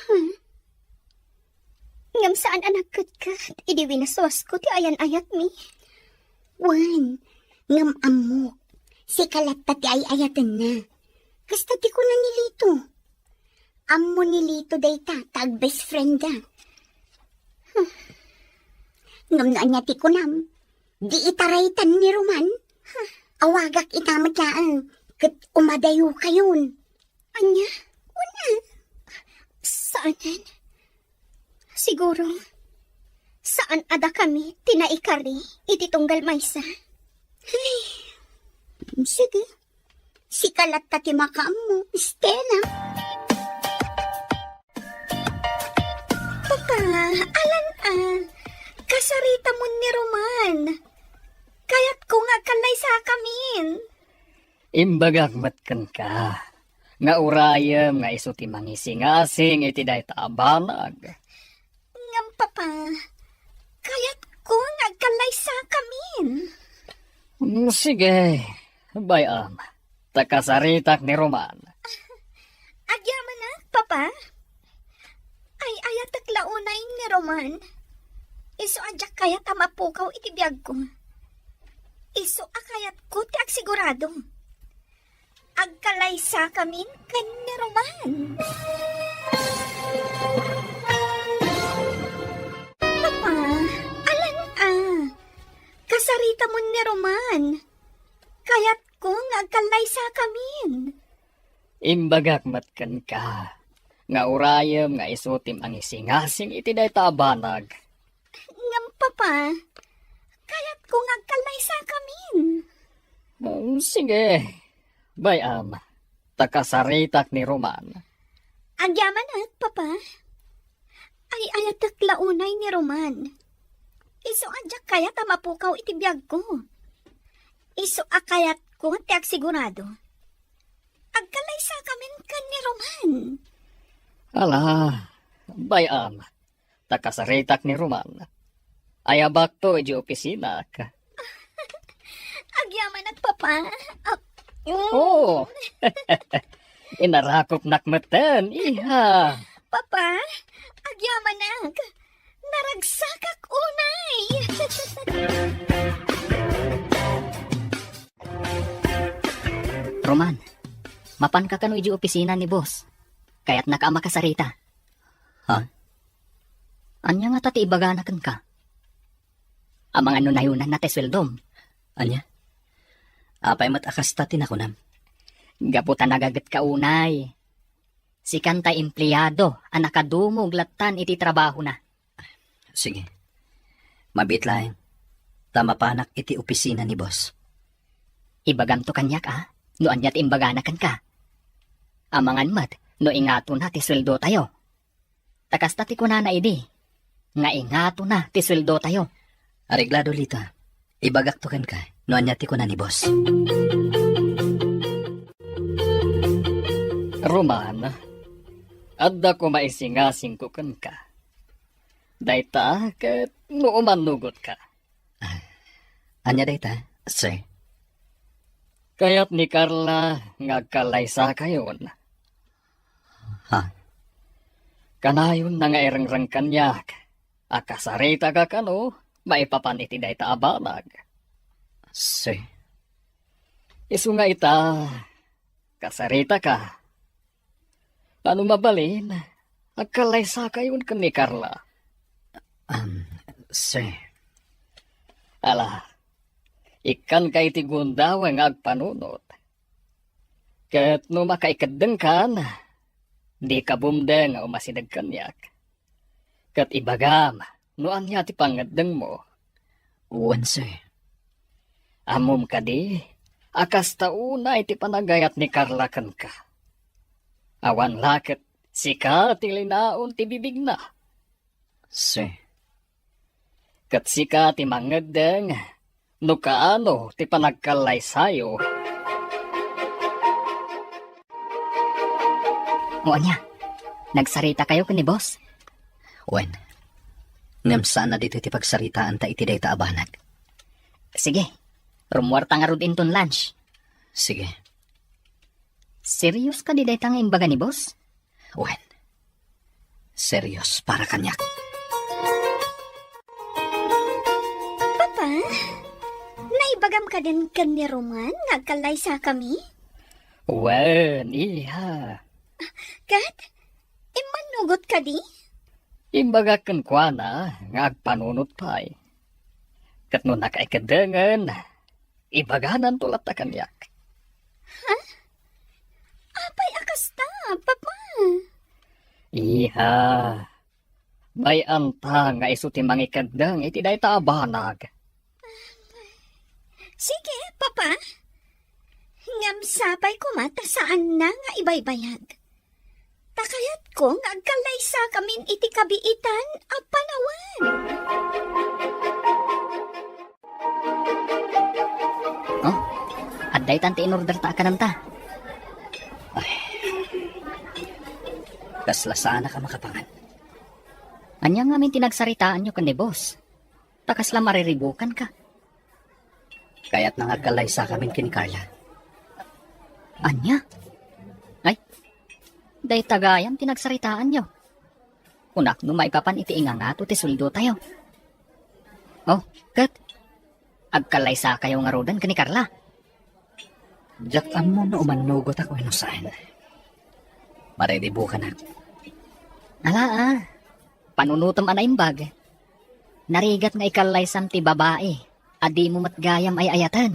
Hmm? Ngem Saan a nagketket idi winaswasko ti ayan-ayatmi. Wen, ngem ammok, sika latta ti ay-ayatenna. Kasta ti kuna ni Lito. Ammo ni Lito dayta ta ag-best friend da. Ngem no ania ti kunam, di itaraytan ni Roman. Awagak ita met laeng ket umadayokayon. Ania? Una? Saanen? Siguro, saan a dakami ti naikari iti tunggal maysa. Ay, sige. Sika latta ti makaammo, Stella. Papa, alan a, kasaritamon ni Roman. Kayatko nga agkallaysakamin. Imbagak met kenka nga urayem nga isu ti mangisingasing iti dayta a banag. Ngem, Papa, kayatko nga agkallaysakamin. Mm, sige, bay-am, ta kasaritak ni Roman. Agyamanak, Papa. Ay-ayatek la unay ni Roman. Isu a diak kayat a mapukaw iti biagko. Isu a kayatko ti agsigurado. Agkallaysakamin ken ni Roman. Papa, alan a, kasaritamon ni Roman. Kayatko nga agkallaysakamin. Imbagak met kenka nga urayem nga isu ti mangisingasing iti dayta a banag. Ngem, Papa, kayatko nga agkallaysakamin. Mm, sige, bay-am, ta kasaritak ni Roman. Agyamanak, Papa. Ay-ayatek la unay ni Roman. Isu a diak kayat a mapukaw iti biagko. Isu a kayatko ti agsigurado. Agkallaysakamin ken ni Roman. Ala, bay-am, ta kasaritak ni Roman. Ayabakto idiay opisinana. Agyamanak, Papa. Ah, mm. Oo. Inarakopnak metten, iha. Papa, agyamanak. Naragsakak unay. Roman, mapanka kano idiay opisina ni boss? Kayatnaka a makasarita. Ha? Ania ngata ti ibagana kenka? Amangan no nayunanna ti sueldom. Ania? Apay met a kasta ti nakunam? Gapu ta nagagetka unay. Sikan ti empleado a nakadumog lattan iti trabahona. Sige. Mabiit laeng, ta mapanak iti opisina ni boss. Ibagamto kaniak, a, no ania ti imbagana kenka. Amangan met no ingatona ti sueldotayo. Ta kasta ti kunana idi, nga ingatona ti sueldotayo. Areglado, Lita. Ibagakto kenka no ania ti kuna ni boss. Roman, adda koma isingasingko kenka. Dayta ket no umannugotka. Ah, ania dayta, sir? Kayat ni Carla nga agkallaysakayon. Ha? Kanayonna nga irengreng kaniak a kasaritaka kano maipapan iti dayta a banag. Sir. Isu nga ita, kasaritaka. Ano mabalin, agkallaysakayon ken ni Carla. Um, sir. Ala, ikkanka iti gundaway nga agpanunot. Ket no makaikeddengkan, dika bumdeng nga umasideg kaniak. Ket ibagam no ania ti pangngeddengmo. Wen, sir. Ammom kadi a kasta unay ti panagayat ni Carla kenka? Awan la ket sika ti linaon ti bibigna. Sir. Ket sika ti mangngeddeng no kaano ti panagkallaysayo. O ania, nagsaritakayo ken ni boss? Wen, ngem saan a ditoy ti pagsaritaanta iti dayta a banag. Sige, rummuarta ngarud inton lunch. Sige. Serious kadi dayta nga imbaga ni boss? Wen, serious para kaniak. kadin ken ni Roman nga agkallaysakami? Wen, iha. Ket, immannugot kadi? Imbagak kenkuana nga agpanunot pay. Ket no nakaikedengen, ibagananto latta kaniak. Ha? Apay a kasta, Papa? Iha, bay-anta nga isu ti mangikeddeng iti dayta a banag. Sige, Papa. Ngem sapay koma ta saanna nga ibaybayag. Ta kayatko nga agkallaysakamin iti kabiitan a panawen. Oh, adda itan ti in-order ta a kananta. Ay. Kasla saanak a makapangan. Ania ngamin ti nagsaritaanyo ken ni boss? Ta kasla mariribukanka. Kayatna nga agkallaysakamin ken ni Carla. Ania? Ay, dayta gayam ti nagsaritaanyo. Kunak no maipapan iti ingangato ti sueldotayo. Oh, ket agkallaysakayo ngaruden ken ni Carla? Diak ammo no umannugotak wenno saan. Mariribukanak. Ala, ah. Panunotem a naimbag. Narigat nga ikallaysam ti babai a dimo met gayam ay-ayaten.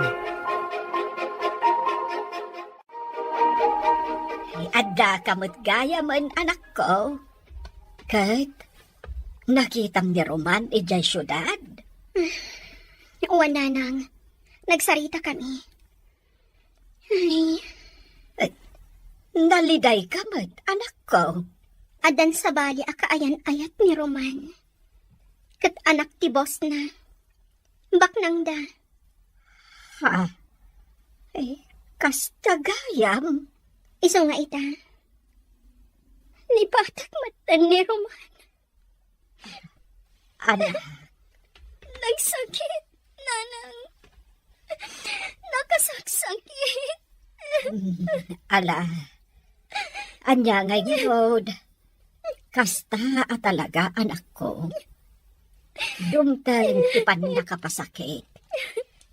Addaka met gayamen, anakko. Ket nakitam ni Roman idiay siudad? Wen, nanang. Nagsaritakami. Ay. Eh, nalidayka met, anakko. Addan sabali a kaayan-ayat ni Roman. Ket anak ti boss na. Baknangda. Ha? Eh, kasta gayam? Isu nga ita. Nibatak met ni Roman. Ala. Nagsakit, nanang. Nakasaksakit. Ala. Ania ngay ngarud? Kasta a talaga, anakko. Dumteng ti pannakapasakit.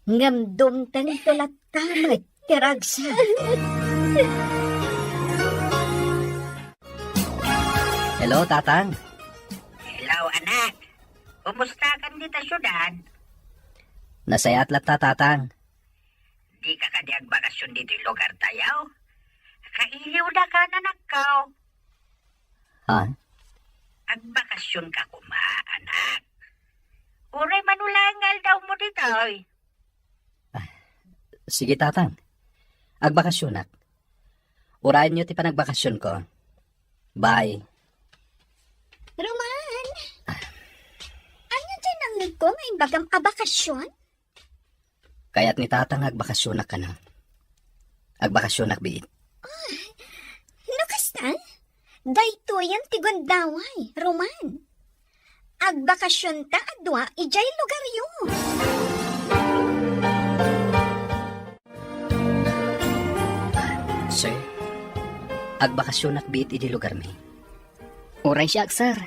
Ngem dumteng ti latta met ti ragsak. Hello, Tatang. Hello, anak. Kumusta kan dita siudad? Nasayaat latta, Tatang. Dika kadi agbakasyon ditoy lugartayo? Kailiwdaka, anakko. Ha? Agbakasyonka koma, anak. Uray mano laeng nga aldawmo ditoy. Ah, sige, Tatang. Agbakasyonak. Urayenyo ti panagbakasyonko. Bye. Roman! Ania ti nangngegko nga imbagam a bakasyon? Kayat ni Tatang nga agbakasyonak kano. Agbakasyonak biit. Ah, no kasta, daytoyen ti gundaway, Roman. Agbakasyonta a dua idiay lugaryo. Sir, agbakasyonak biit idi lugarmi. Uray siak, sir.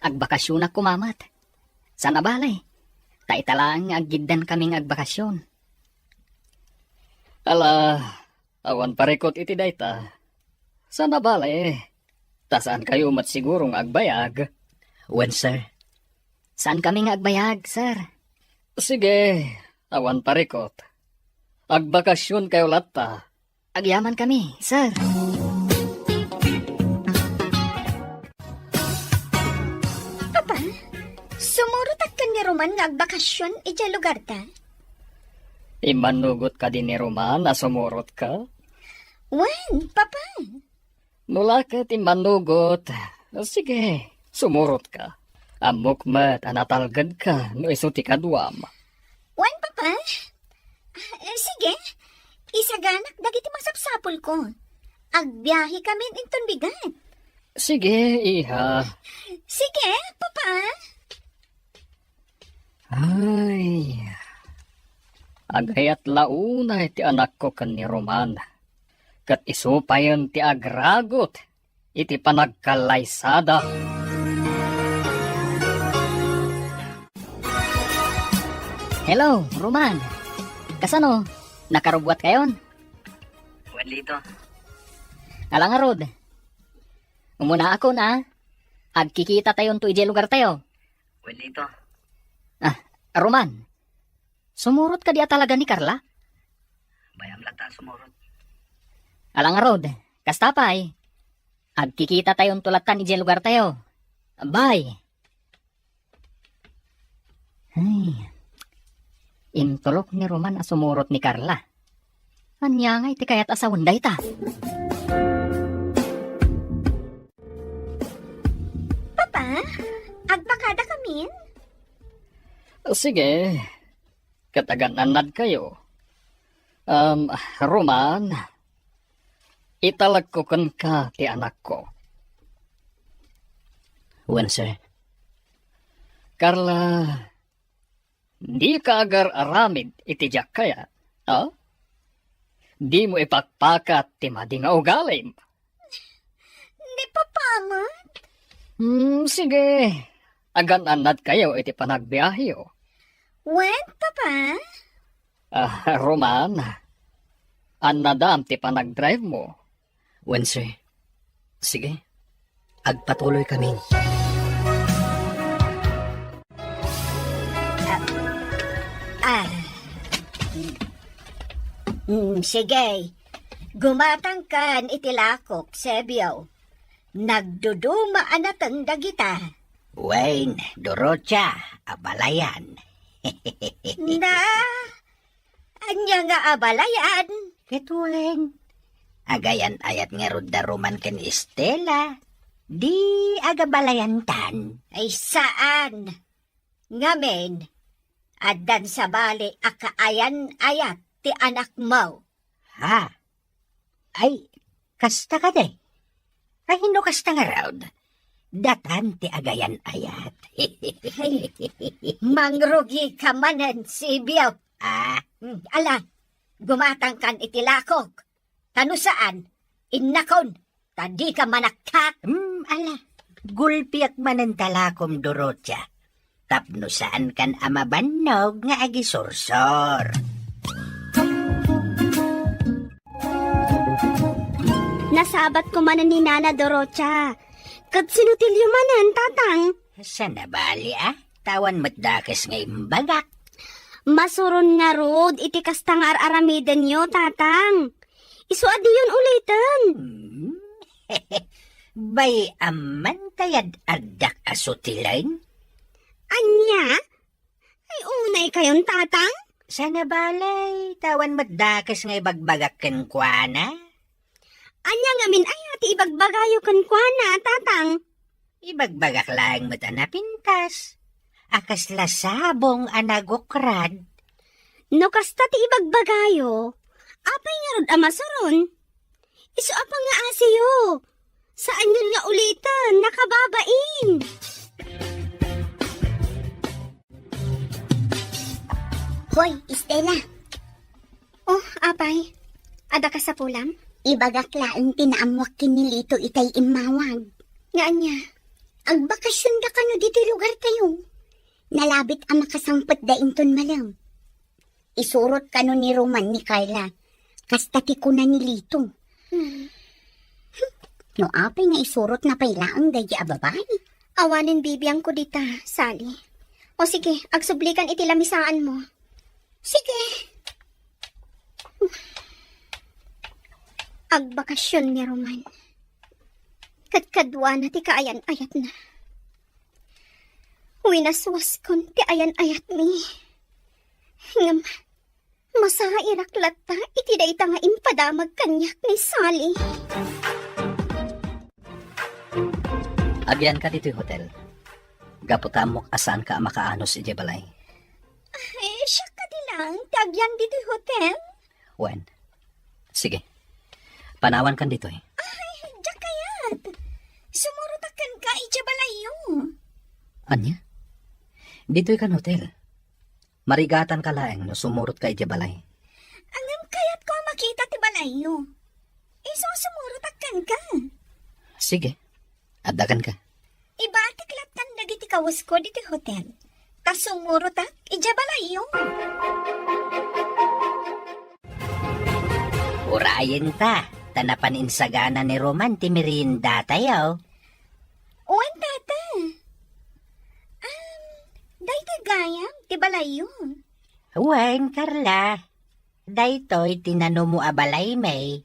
Agbakasyonak koma met. Saan a bale, ta ita laeng nga aggiddankami nga agbakasyon. Ala, awan parikut iti dayta. Saan a bale, ta saankayo met siguro nga agbayag. Wen, sir. Saankami nga agbayag, sir. Sige, awan parikut. Agbakasyonkayo latta. Agyamankami, sir. Papa, sumurotak ken ni Roman nga agbakasyon idiay lugarta? Immannugot kadi ni Roman a sumurotka? Wen, Papa. No la ket immannugot, sige, sumurotka. Ammok met a natalgedka no isu ti kaduam. Wen, Papa. Eh, sige, isaganak dagiti masapsapulko. Agbiahekamin inton bigat. Sige, iha. Sige, Papa. Ay, agayat la unay ti anakko ken ni Roman, ket isu payen ti agragut iti panagkallaysada. Hello, Roman. Kasano? Nakarubbuatkayon? Wen, Lito. Ala ngarud. Umunaakon, a. Agkikitatayonto idiay lugartayo. Wen, Lito. Ah, Roman. Sumurot kadi a talaga ni Carla? Bay-am latta a sumurot. Ala ngarud. Kasta pay. Agkikitatayonto lattan idiay lugartayo. Bye. Ay, intulok ni Roman a sumurot ni Carla. Ania ngay ti kayat a sawen dayta? Papa, agbakada kamin? Sige, ket agan-annadkayo. Um, Roman, italekko kenka ti anakko. Wen, sir. Carla, dika agar-aramid iti diak kayat, a? Dimo ipakpakat ti madi nga ugalim. Ni Papa met? Hmm, sige. Agan-annadkayo iti panagbiaheyo. Wen, Papa? Ah, Roman, annadam ti panagdrive mo. Wen, sir. Sige, agpatuloy kami. Ah, ah. Mm, sige. Gumatangkan iti lakok, Sebio. Nagduduma a nateng dagita. Wen, Dorotia, abalayan. Na, ania nga abalayan? Ket wen, agayan-ayat ngarud da Roman ken Estela. Di agabalayantan. Ay, saan? Ngamin, addan sabali a kaayan-ayat ti anakmo. Ha? Ay, kasta kadi? Ay, no kasta ngarud, datan ti agayan-ayat. Ay, mangrugika manen, Sebio. Ah? Hmm, ala, gumatangkan iti lakok. Ta no saan, innakon, ta dika manaktak. Hmm, ala, gulpiak manen ta lakom, Dorotia. Tapno saankan a mabannog nga agisursor. Nasabatko manen ni Nana Dorotia. Ket sinutilyo manen, Tatang? Saan a bali, a? Awan met dakes nga imbagak. Masuron ngarud iti kasta nga ar-aramidenyo, Tatang. Isu a diyon uliten. Hmm? Bay-am man ta yad-addak a sutilen? Ania? Ay, unaykayon, Tatang? Saan a bali, awan met dakes nga ibagbagak kenkuana. Ania ngamin aya ti ibagbagayo kenkuana, Tatang? Ibagbagak laeng met a napintas, a kasla sabong a nagukrad. No kasta ti ibagbagayo, apay ngarud a masuron? Isu a pangngaasiyo. Saanyon nga uliten, nakababain. Hoy, Estela. Oh, apay. Adda kasapulam? Ibagak laeng ti naammoak ken ni Lito itay immawag. Nga ania? Agbakasionda kano ditoy lugartayo. Nalabit a makasangpetda inton malem. Isurot kano ni Roman ni Carla. Kasta ti kuna ni Lito. Hmm. No apay nga isurotna pay laeng daydi a babai? Awanen bibiangko dita, Sally. O sige, agsublikan iti lamisaanmo. Sige. Agbakasion ni Roman. Kadkaduana ti kaayan-ayatna. Winaswaskon ti ayan-ayatmi. Ngem, masairak latta iti dayta nga impadamag kaniak ni Sally. Agyanka ditoy hotel. Gapu ta ammok a saanka a makaanus idiay balay. Ay, siak kadi laeng ti agyan ditoy hotel? Wen. Sige. Panawankan ditoy. Ay, diak kayat. Sumurotak kenka idiay balayyo. Ania? Ditoy kan hotel. Marigatanka laeng no sumurotka idiay balay. Ngem kayatko a makita ti balayyo. Isu a sumurotak kenka. Sige. Adda kenka. Ibatik lattan dagiti kawesko ditoy hotel. Ta sumurotak idiay balayyo. Urayenta, ta napan insagana ni Roman ti meriendatayo. Wen, tata. Um, daytoy gayam ti balayyo. Wen, Carla. Daytoy ti nanumo a balaymi.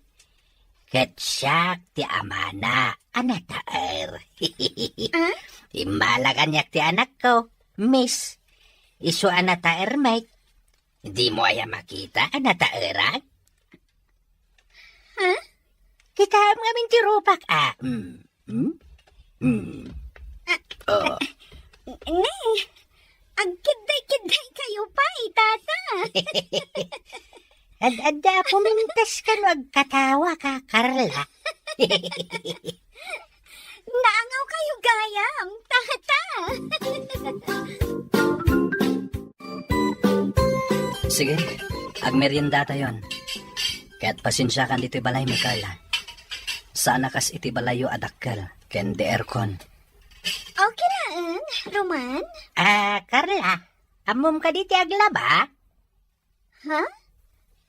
Ket siak ti amana a nataer. Ah? Immala kaniak ti anakko, Miss. Isu a nataer met. Dimo aya makita a nataerak? Ha? Kitaem ngamin ti rupak, a. Mm. Hmm? Hmm. Ah, oh. Ne, agkidday-kidday kayo pay, tata. Ad-adda a pumintas kano agkatawa ka, Carla. Naangaw kayo gayam, tata. Sige, agmeriendatayon. Ket pasensiakan ditoy balaymi, Carla. Saan a kas iti balayyo a dakkel ken di aircon. Okay laeng, Roman. Ah, Carla, ammom kadi ti aglaba? Ha?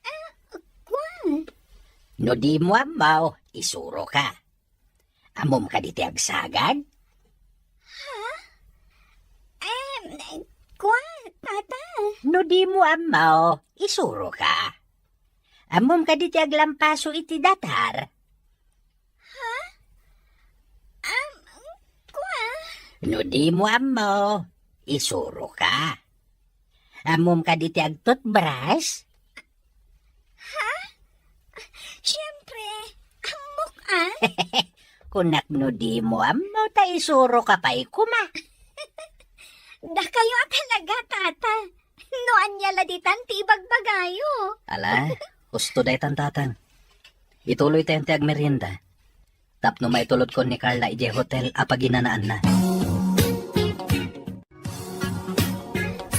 Ah, kua. No dimo ammo, isuroka. Ammom kadi ti agsagad? Ha? Em, kua, tata. No dimo ammo, isuroka. Ammom kadi ti aglampaso iti datar? Ha? Am, kua? No dimo ammo, isuroka. Ammom kadi ti agtutbras? Ha? Siyempre, ammok a. Kunak no dimo ammo ta isuroka pay koma. Dakayo a talaga, tata. No ania la ditan ti ibagbagayo. Ala, husto daytan, tatang. Ituloytayon ti agmerienda tapno maitulodkon ni Carla idiay hotel a paginanaanna.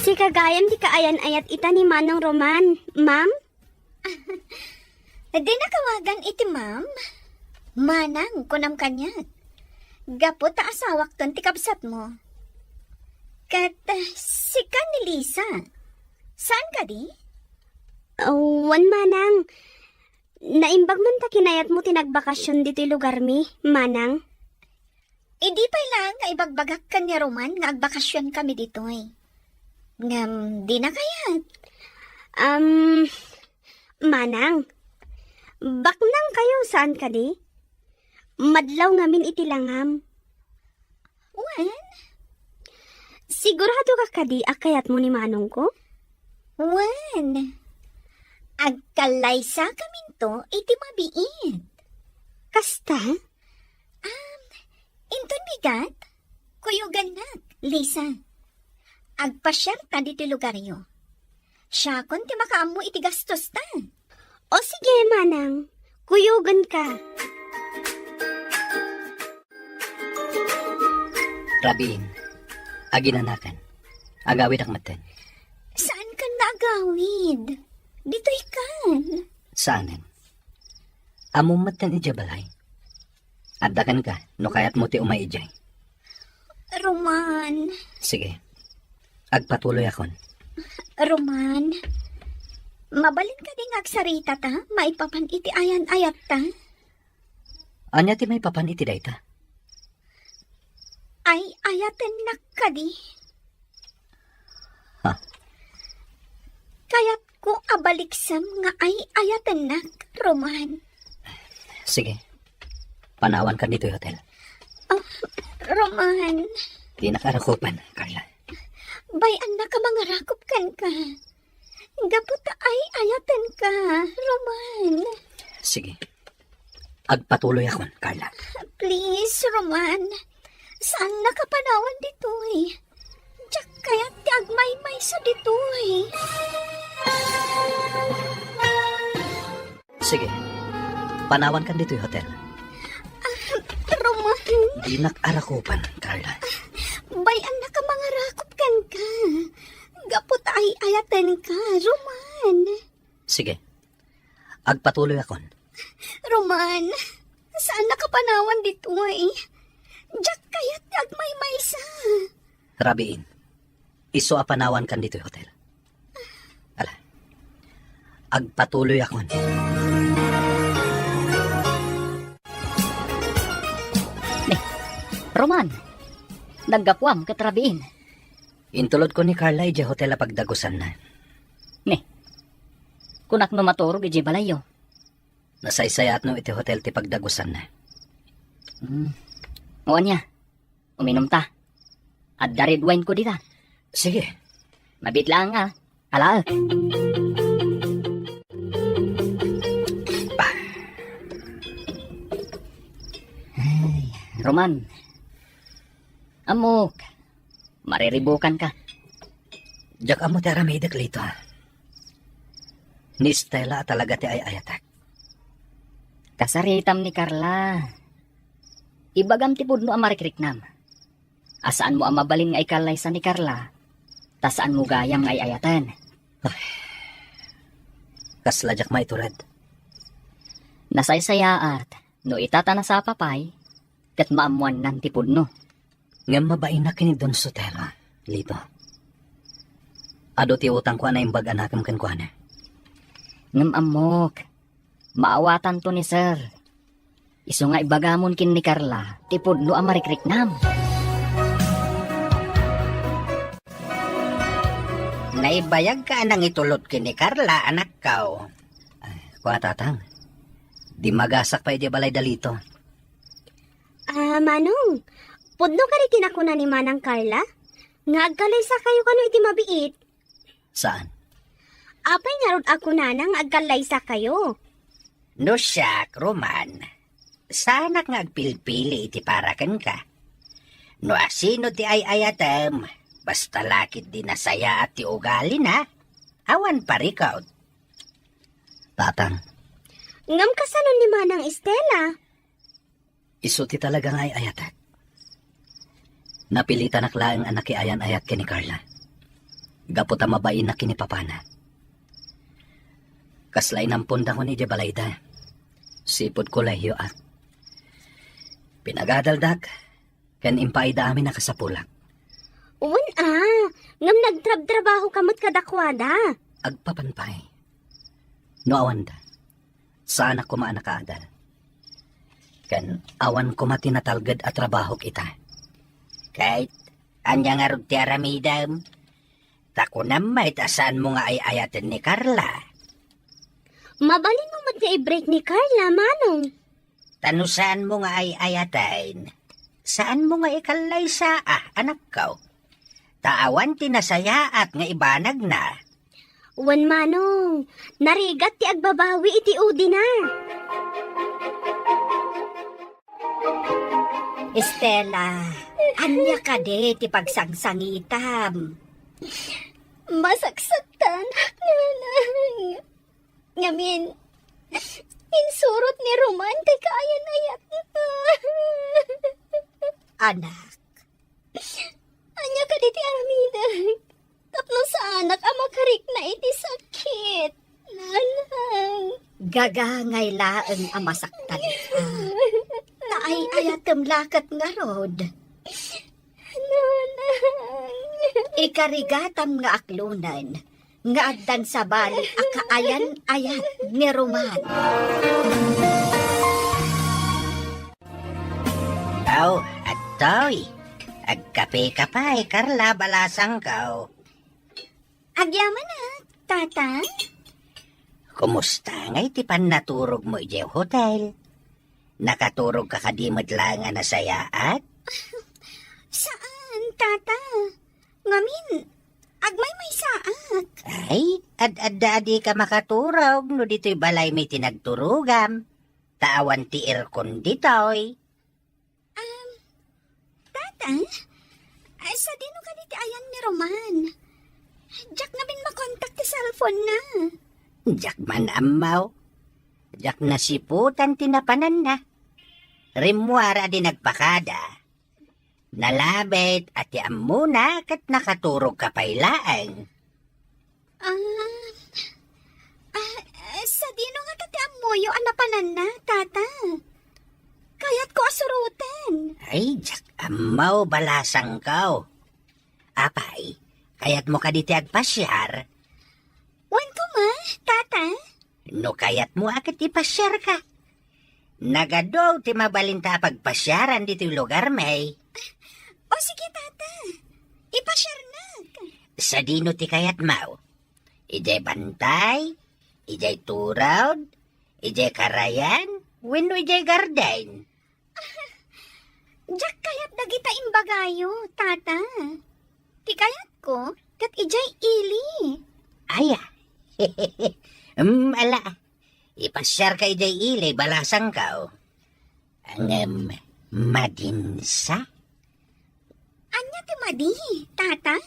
Sika gayam ti kaayan-ayat ita ni Manong Roman, ma'am? Dinak awagan iti ma'am. Manang, kunam kaniak. Gapu ta asawakton ti kabsatmo. Ket, eh, sika ni Lisa. Saan kadi? Awan, manang. Naimbag man ta kinayatmo ti nagbakasyon ditoy lugarmi, manang. Idi pay laeng nga ibagbagak ken ni Roman nga agbakasyonkami ditoy. Ngem dina kayat. Am, manang, baknang kayo, saan kadi? Madlaw ngamin iti langam. Wen? Sigurado ka kadi a kayatmo ni manongko? Wen. Agkallaysakaminto iti mabiit. Kasta? Um, inton bigat, kuyogannak, Lisa. Agpasiarta ditoy lugaryo. Siakon ti makaammo iti gastosta. O sige, manang. Kuyoganka. Rabiin, aginanakan. Agawidak metten. Saan kan nga agawid? Ditoy kan. Saanen. Ammom metten idiay balay. Adda kenka, no kayatmo ti umay idiay. Roman. Sige. Agpatuloyakon. Roman. Mabalin kadi nga agsarita ta maipapan iti ayan-ayatta? Ania ti maipapan iti dayta? Ay-ayatennak kadi. Ha? Kayatko a baliksem nga ay-ayatennak, Roman. Sige. Panawankan ditoy hotel. Ah, Roman. Dinak arakupen, Carla. Bay-annak a mangarakup kenka. Gapu ta ay-ayatenka, Roman. Sige. Agpatuloyakon, Carla. Please, Roman. Saannak a panawan ditoy. Diak kayat ti agmaymaysa ditoy. Sige. Panawankan ditoy hotel. Ah, Roman. Dinak arakupan, Carla. Bay-annak a mangarakup kenka. Gapu ta ay-ayatenka, Roman. Sige. Agpatuloyakon. Roman, saannak a panawan ditoy. Diak kayat ti agmaymaysa. Rabiin, isu a panawankan ditoy hotel. Ala. Agpatuloyakon. Roman, naggapuam ket rabiin. Intulodko ni Carla idiay hotel a pagdagusanna. Ne, kunak no maturog idiay balayyo. Nasaysayaatno iti hotel ti pagdagusanna. Hmm. O ania, uminumta. Adda red wine ko dita. Sige. Mabiit laeng a. Alaek. Ay, Roman. Ammok, mariribukanka. Diak ammo ti aramidek, Lito. Ni Stella a talaga ti ay-ayatek. Kasaritam ni Carla. Ibagam ti pudno a marikriknam. A saanmo a mabalin nga ikallaysa ni Carla, ta saanmo gayam nga ay-ayaten. Ay, kasla diak maitured. Nasaysayaat, no ita ta nasapa pay, ket maammoannan ti pudno. Ngem mabainak ken ni Don Sotelo, Lito. Adu ti utangko a naimbag a nakem kenkuana. Ngem ammok, maawatanto ni Sir. Isu nga ibagamon ken ni Carla ti pudno a marikriknam. Naibayagka a nangitulod ken ni Carla, anakko. Ay, kua, Tatang. Dimmagasak pay idiay balay da Lito. Ah, Manong, pudno kadi ti nakuna ni Manang Carla? Nga agkallaysakayo kano iti mabiit? Saan? Apay ngarud a kunana nga agkallaysakayo? No siak, Roman, saanak nga agpilpili iti para kenka. No asino ti ay-ayatem, basta la ketdi nasayaat ti ugalina, awan parikut. Tatang. Ngem kasano ni Manang Estela? Isu ti talaga nga ay-ayatek. Napilitanak laeng a nakiayan-ayat ken ni Carla. Gapu ta mabainak ken ni papana. Kasla inampondakon idiay balayda. Sipud kolehioak. Pinagadaldak, ken impaayda amin a kasapulak. Wen a, ngem nagtrabtrabahoka met kadakuada. Agpapan pay. No awanda, saanak koma a nakaadal. Ken awan koma ti natalged a trabahok ita. Ket ania ngarud ti aramidem? Ta kunam met a saanmo nga ay-ayaten ni Carla. Mabalinmo met nga i-break ni Carla, Manong. Ta no saanmo nga ay-ayaten, saanmo nga ikallaysa, a, anakko. Ta awan ti nasayaat nga ibanagna. Wen, Manong, narigat ti agbabawi iti udina. Estela, ania kadi ti pagsangsangitam? Masaksaktan, Nanang. Ngamin, insurot ni Roman ti kaayan-ayatna. Anak. Ania kadi ti aramidek? Tapno saanak a makarikna iti sakit, Nanang. Gagangay laeng a masaktan ka. Ta ay-ayatem la ket ngarud. Nanang. Ikarigatam nga aklonen nga addan sabali a kaayan-ayat ni Roman. Aw, adtoy. Agkape ka pay, Carla, balasangko. Agyaman a, Tata. Kumusta ngay ti pannaturogmo idiay hotel? Nakaturogka kadi met laeng a nasayaat? Saan, Tata. Ngamin, agmaymaysaak. Ay, ad-adda a dika makaturog no ditoy balaymi ti nagturogam. Ta awan ti aircon ditoy. Um, Tata, ay, sadino kadi ti ayan ni Roman? Diak ngamin makontak ti cellphone-na. Diak man ammo. Diak nasiputan ti napananna. Rimmuar a di nagpakada. Nalabit a ti ammona ket nakaturogka pay laeng. Ah, ah, sadino ngata ti ammoyo a napananna, Tata? Kayatko a suroten. Ay, diak ammo, balasangko. Apay, kayatmo kadi ti agpasiar? Wen koma, Tata. No kayatmo a ket ipasiarka. Nagadu ti mabalinta a pagpasiaran ditoy lugarmi. Siarnak. Sadino ti kayatmo? Idiay bantay? Idiay turod? Idiay karayan? Wenno idiay garden? Diak kayat dagita imbagayo, Tata. Ti kayatko, ket idiay ili. Aya. Mm, ala. Ipasiarka idiay ili, balasangko. Ngem, madinsa? Ania ti madi, Tata?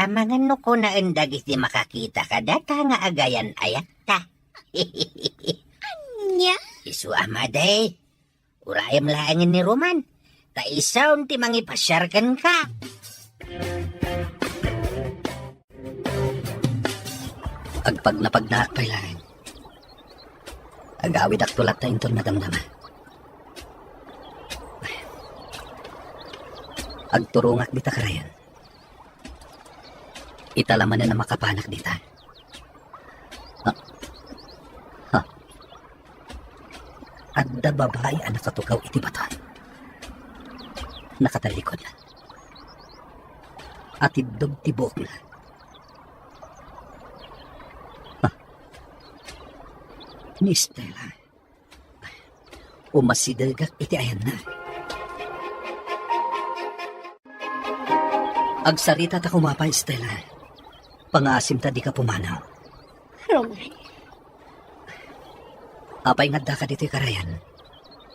Amangan no kunaen dagiti makakita kadata nga agayan-ayatta. Ania? Isu a madi. Urayem laengen ni Roman, ta isun ti mangipasiar kenka. Agpagnapagnaak pay laeng. Agawidakto latta inton madamdama. Agturongak dita karayan. Ita la manen a makapanak dita. Ha? Ha? Adda babai a nakatugaw iti bato. Nakatallikod. Atiddog ti buokna. Ha? Ni Stella. Umasidegak iti ayanna. Agsarita ta kumapay, Stella. Pangaasim ta dika pumanaw. Roman. Apay nga addaka ditoy karayan?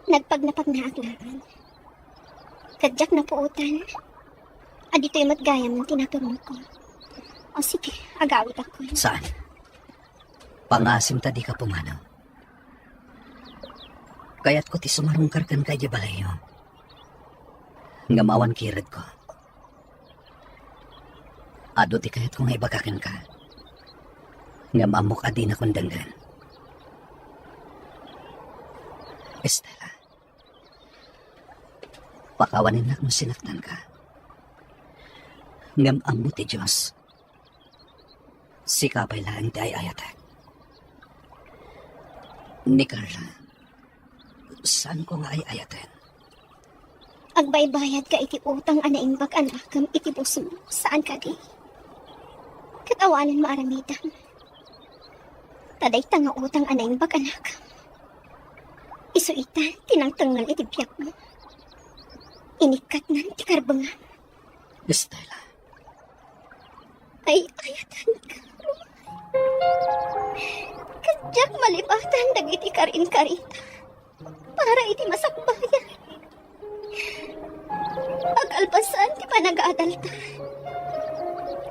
Nagpagnapagnaak laeng. Ket diak napuotan a ditoy met gayam ti naturongko. O sige, agawidakon. Saan? Pangaasim ta dika pumanaw. Kayatko ti sumarungkar kenka idiay balayyo. Ngem awan kiredko. Adu ti kayatko nga ibaga kenka. Ngem ammok a dinakon denggen. Estela, pakawanennak no sinaktanka. Ngem ammo ti Dios. Sika pay laeng ti ay-ayatek. Ni Carla, saanko nga ay-ayaten. Agbaybayadka iti utang a naimbag a nakem iti busmo, saan kadi? Ket awanen maaramidem. Ta dayta nga utang a naimbag a nakem, isu ita ti nangtengngel iti biagmo. Inikkatnan ti karbengam. Estela. Ay-ayatenka. Ket diak malibatan dagiti karinkarita para iti masakbayan. Agalpasan ti panagadalta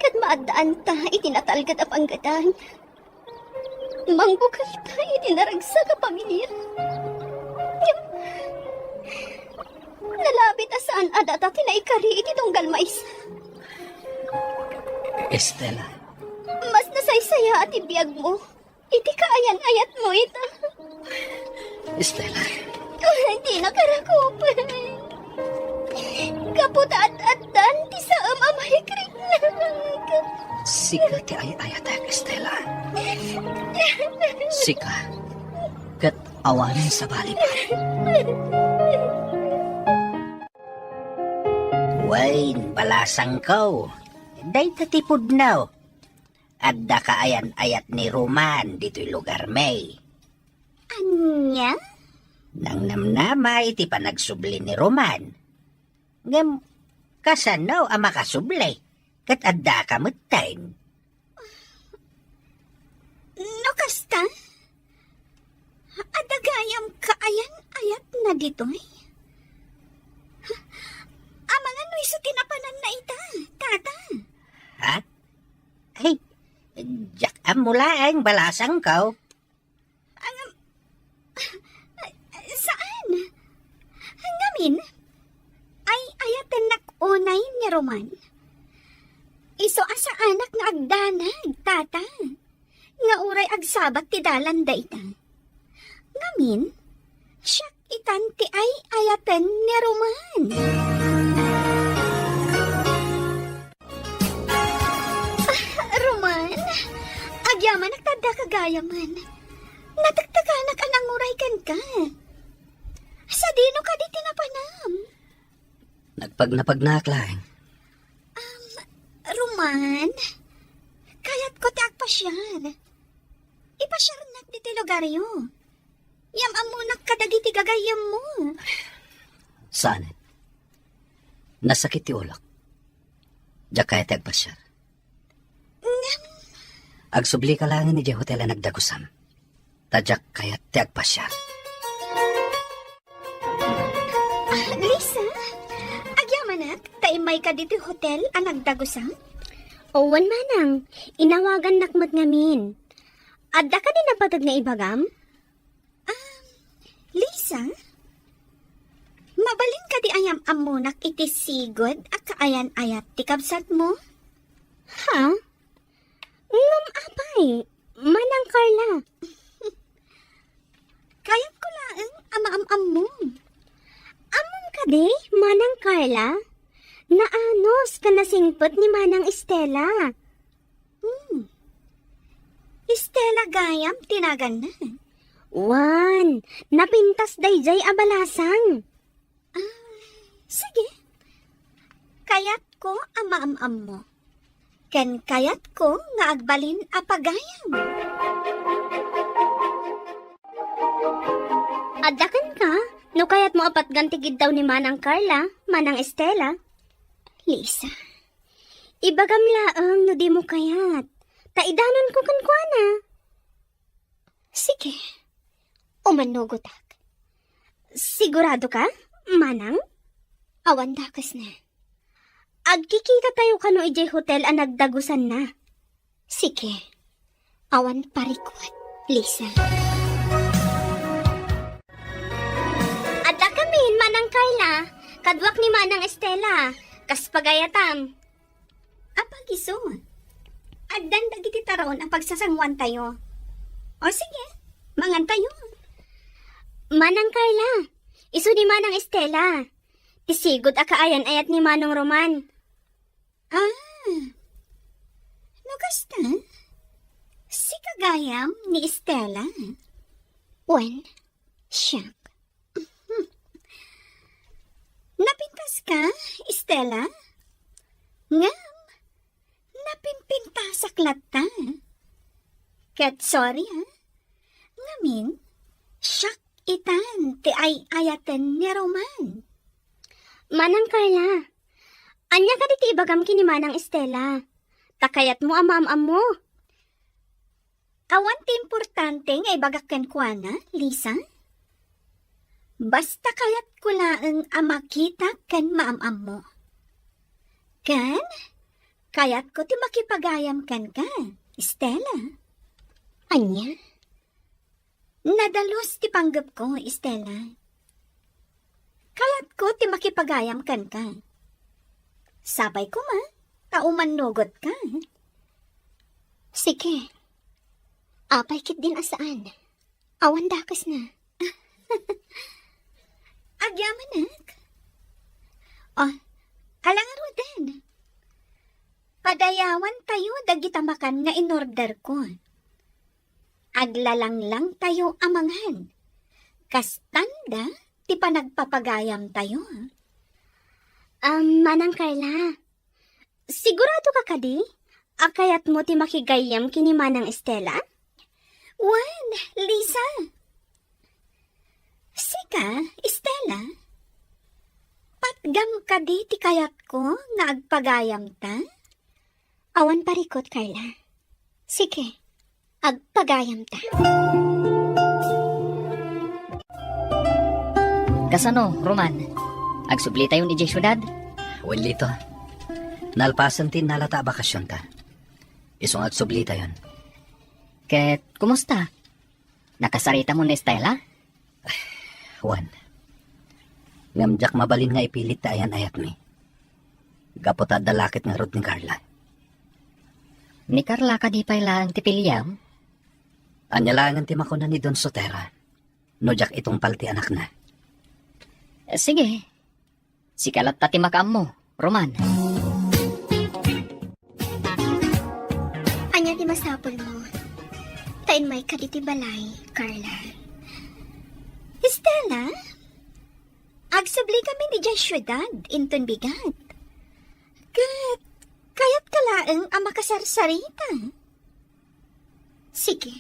ket maaddaanta iti natalged a panggedan. Mangbukelta iti naragsak a pamilia. Ngem nalabit a saan a data ti naikari iti tunggal maysa. Estela. Mas nasaysayaat ti biagmo iti kaayan-ayatmo ita. Estela. Dina karakupen. Gapu ta ad-addan ti saem a maikriknak. Sika ti ay-ayatek, Estela. Sika. Ket awanen sabali pay. Wen, balasangko. Dayta ti pudno. Adda kaayan-ayat ni Roman ditoy lugarmi. Ania? Nangnamnama iti panagsubli ni Roman. Ngem, kasano a makasubli? Ket addaka metten. No kasta, adda gayam kaayan-ayatna ditoy? Amangan no isu ti napananna ita, Tata? Ha? Ay, diak ammo laeng, balasangko. Ang, saan? Ngamin, ay-ayatennak unay ni Roman. Isu a saanak nga agdanag, Tata. Nga uray agsabat ti dalan dayta. Ngamin, siak itan ti ay-ayaten ni Roman. Ah, Roman, agyamanak ta addaka gayamen. Natektekanak a nanguray kenka. Sadino kadi ti napanam? Nagpagnapagnaak laeng. Um, Juan, kayatko ti agpasiar. Ipasiarnak ditoy lugaryo. Yam-ammonak kadagiti gagayyemmo. Saan? Nasakit ti ulok. Diak kayat ti agpasiar. Ngem, agsublika laengen idiay hotel a nagdagusam. Ta diak kayat ti agpasiar. Ah, Lisa, agyamanak ta immayka ditoy hotel a nagdagusam? Wen, manang, inawagannak met ngamin. Adda kadi napateg nga ibagam? Ah, Lisa, mabalin kadi a yam-ammonak iti sigud a kaayan-ayat ti kabsatmo? Ha? Ngem apay, Manang Carla? Kayatko laeng a maam-ammo. Ammom kadi, Manang Carla? Naanus ken nasingpet ni Manang Estela. Hmm. Estela gayam ti naganna. Wen, napintas daydiay a balasang. Ah, sige. Kayatko a maam-ammo. Ken kayatko nga agbalin a pagayam. Adda kenka, no kayatmo a patgan ti giddaw ni Manang Carla, Manang Estela. Lisa, ibagam laeng no dimo kayat. Ta idanonko kenkuana. Sige. Umannugotak. Sigurado ka, Manang? Awan dakesna. Agkikita tayo kano idiay hotel a nagdagusanna. Sige. Awan parikut, Lisa. Adda kamin, Manang Carla. Kaduak ni Manang Estela. Kas pagayatam. Apag isu, addan dagiti taron a pagsasanguantayo. O sige, mangantayo. Manang Carla, isu ni Manang Estela. Ti sigud a kaayan-ayat ni Manong Roman. Ah, no kasta, sika gayam ni Estela? Wen, siak. Napintaska, Estela? Ngem, napimpintasak latta. Ket sorry, ah. Ngamin, siak itan ti ay-ayaten ni Roman. Manang Carla, ania kadi ti ibagam ken ni Manang Estela? Ta kayatmo a maam-ammo. Awan ti importante nga ibagak kenkuana, Lisa. Basta kayatko laeng a makitak ken maam-ammo. Ken, kayatko ti makipagayam kenka, Estela. Ania? Nadalus ti panggepko, Estela. Kayatko ti makipagayam kenka. Sapay koma, ta umannugotka. Sige. Apay ketdin a saan? Awan dakesna. Agyamanak. Oh, ala ngaruden. Padayawantayo dagita makan nga inorderko. Aglalanglang tayo a mangan. Kastanda ti panagpapagayam tayo. Um, Manang Carla, sigurado ka kadi a kayatmo ti makigayyem ken ni Manang Estela? Wen, Lisa. Sika, Estela, patgam kadi ti kayatko nga agpagayamta? Awan parikut, Carla. Sige, agpagayamta. Kasano, Roman? Agsublitayon idiay siudad? Wen, Lito. Nalpasen ti innalata a bakasionta. Isu nga agsublitayon. Ket, kumusta? Nakasaritam ni Estela? Wen. Ngem diak mabalin nga ipilit ti ayan-ayatmi. Gapu ta adda lakit ngarud ni Carla. Ni Carla kadi pay laeng ti piliam? Ania laengen ti makuna ni Don Sotera no diak itungpal ti anakna? Sige. Sika latta ti makaammo, Roman. Ania ti masapulmo? Ta immayka ditoy balay, Carla. Estela, agsubli kami idiay siudad inton bigat. Ket, kayat ka la laeng a makasarsarita. Sige.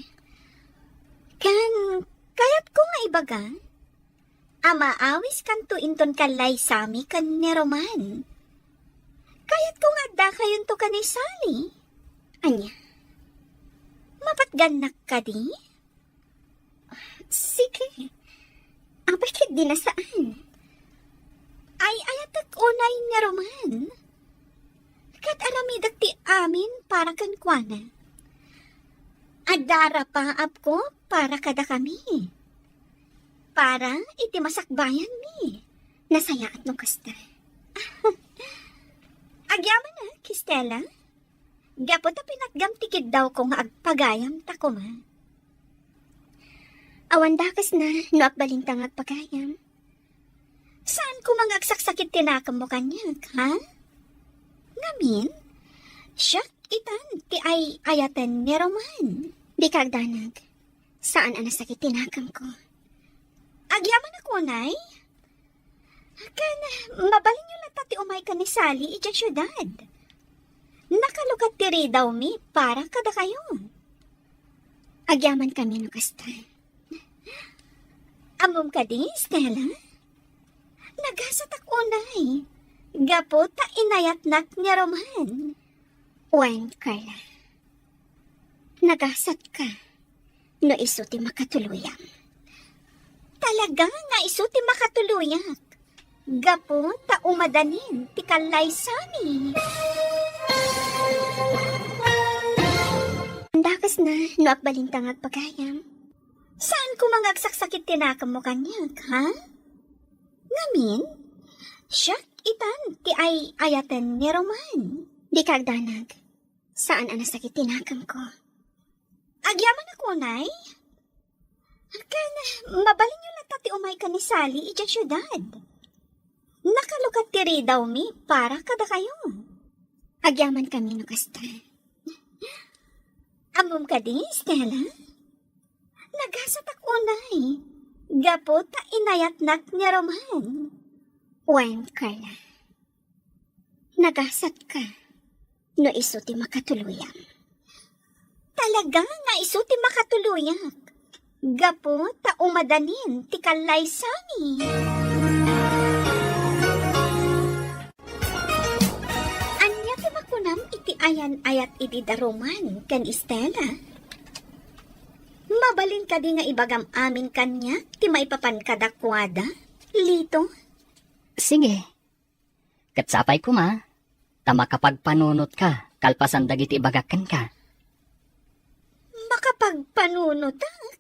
Ken, kayatko nga ibaga, a maawiskanto inton kallaysami ken ni Roman. Kayatko nga addakayonto ken ni Sally. Ania? Mapatgannak kadi? Sige. Apay ket di na saan. Ay-ayatek unay ni Roman. Ket aramidek ti amin para kenkuana. Adda rapaapko para kadakami. Para iti masakbayanmi. Nasayaat no kasta. Agyamanak, Stella. Gapu ta pinatgam ti kiddawko nga agpagayam ta koma. Awan dakesna no agbalinta nga agpagayam. Saan koma nga agsaksakit ti nakemmo kaniak, ha? Ngamin, siak itan ti ay-ayaten ni Roman. Dika agdanag. Saan a nasakit ti nakemko. Agyamanak unay? Ken, mabalinyo latta ti umay ken ni Sally idiay siudad. Nakalukat ti ridawmi para kadakayo. Agyamankami no kasta. Ammom kadi, Stella? Nagasatak unay. Gapu ta inayatnak ni Roman. Wen, Carla. Nagasatka no isu ti makatuluyam. Talaga nga isu ti makatuluyak. Gapu ta umadanin ti kallaysami. Dakesna no agbalinta nga agpagayam. Saan koma nga agsaksakit ti nakemmo kaniak, ha? Ngamin, siak itan ti ay-ayaten ni Roman. Dika agdanag. Saan a nasakit ti nakemko. Agyamanak unay? Ken, mabalinyo latta ti umay ken ni Sally idiay siudad. Nakalukat ti ridawmi para kadakayo. Agyamankami no kasta. Ammom kadi, Stella? Nagasatak unay. Gapu ta inayatnak ni Roman. Wen, Carla. Nagasatka no isu ti makatuluyam. Talaga nga isu ti makatuluyak. Gapu ta umadanin ti kallaysami. Ania ti makunam iti ayan-ayat idi da Roman ken Stella? Mabalin kadi nga ibagam amin kaniak ti maipapan kadakuada, Lito? Sige. Ket sapay koma, ta makapagpanunotka kalpasan dagiti ibagak kenka. Makapagpanunotak?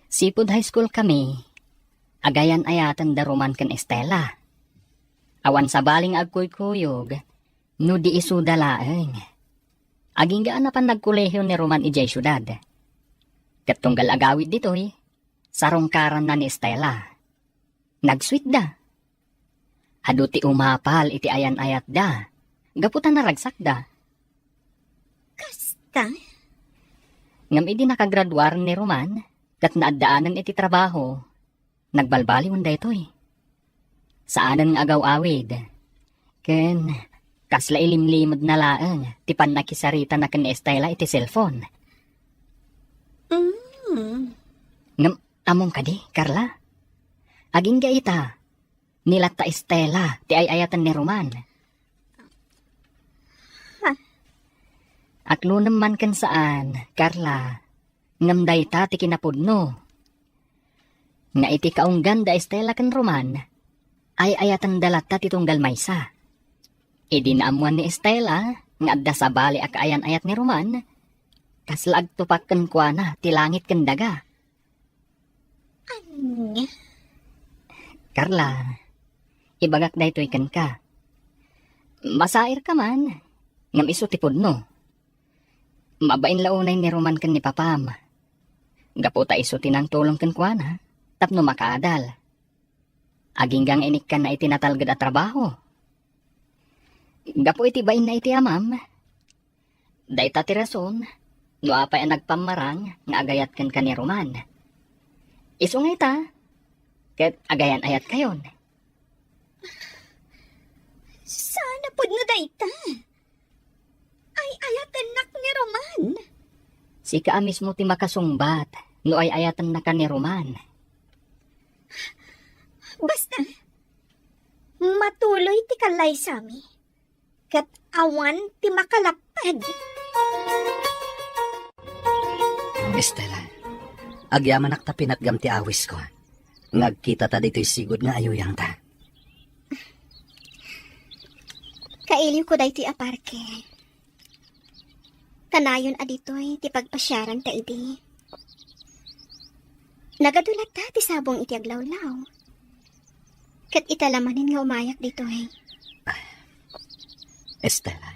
Sipud high school kami, agayan-ayaten da Roman ken Estela. Awan sabali nga agkuykuyog no di isuda laeng. Agingga a napan nagkolehiyo ni Roman idiay siudad. Ket tunggal agawid ditoy, sarungkaranna ni Estela. Nagsuitda. Adu ti umapal iti ayan-ayatda, gapu ta naragsakda. Kasta? Ngem idi nakagraduar ni Roman, ket naaddaanen iti trabaho, nagbalbaliwen daytoy. Saanen nga agaw-awid. Ken, kasla ilimlimedna laeng ti pannakisaritana ken ni Estela iti cellphone. Mm. Ngem, ammom kadi, Carla? Agingga ita, ni latta Estela ti ay-ayaten ni Roman. Ha? Aklonem man ken saan, Carla, ngem dayta ti kinapudno. Nga iti kaunggan da Estela ken Roman, ay-ayatenda latta ti tunggal maysa. Idi naammuan ni Estela nga adda sabali a kaayan-ayat ni Roman, kasla agtupak kenkuana ti langit ken daga. Ania? Carla, ibagak daytoy kenka. Masairka man, ngem isu ti pudno. Mabain la unay ni Roman ken ni Papam. Gapu ta isu ti nangtulong kenkuana tapno makaadal. Agingga nga inikkanna iti natalged a trabaho. Gapu iti bainna iti amam, dayta ti rason no apay a nagpammarang nga agayat kenka ni Roman. Isu nga ita, ket agayan-ayatkayon. Saan a pudno dayta? Ika a mismo ti makasungbat no ay-ayatennaka ni Roman. Basta, matuloy ti kallaysami, ket awan ti makalapped. Estela, agyamanak ta pinatgam ti awisko. Nagkitata ditoy sigud nga ayuyangta. Kailiwko daytoy a parke. Kanayon a ditoy ti pagpasiaranta idi. Nagadu latta ti sabong iti aglawlaw. Ket ita la manen nga umayak ditoy. Estela,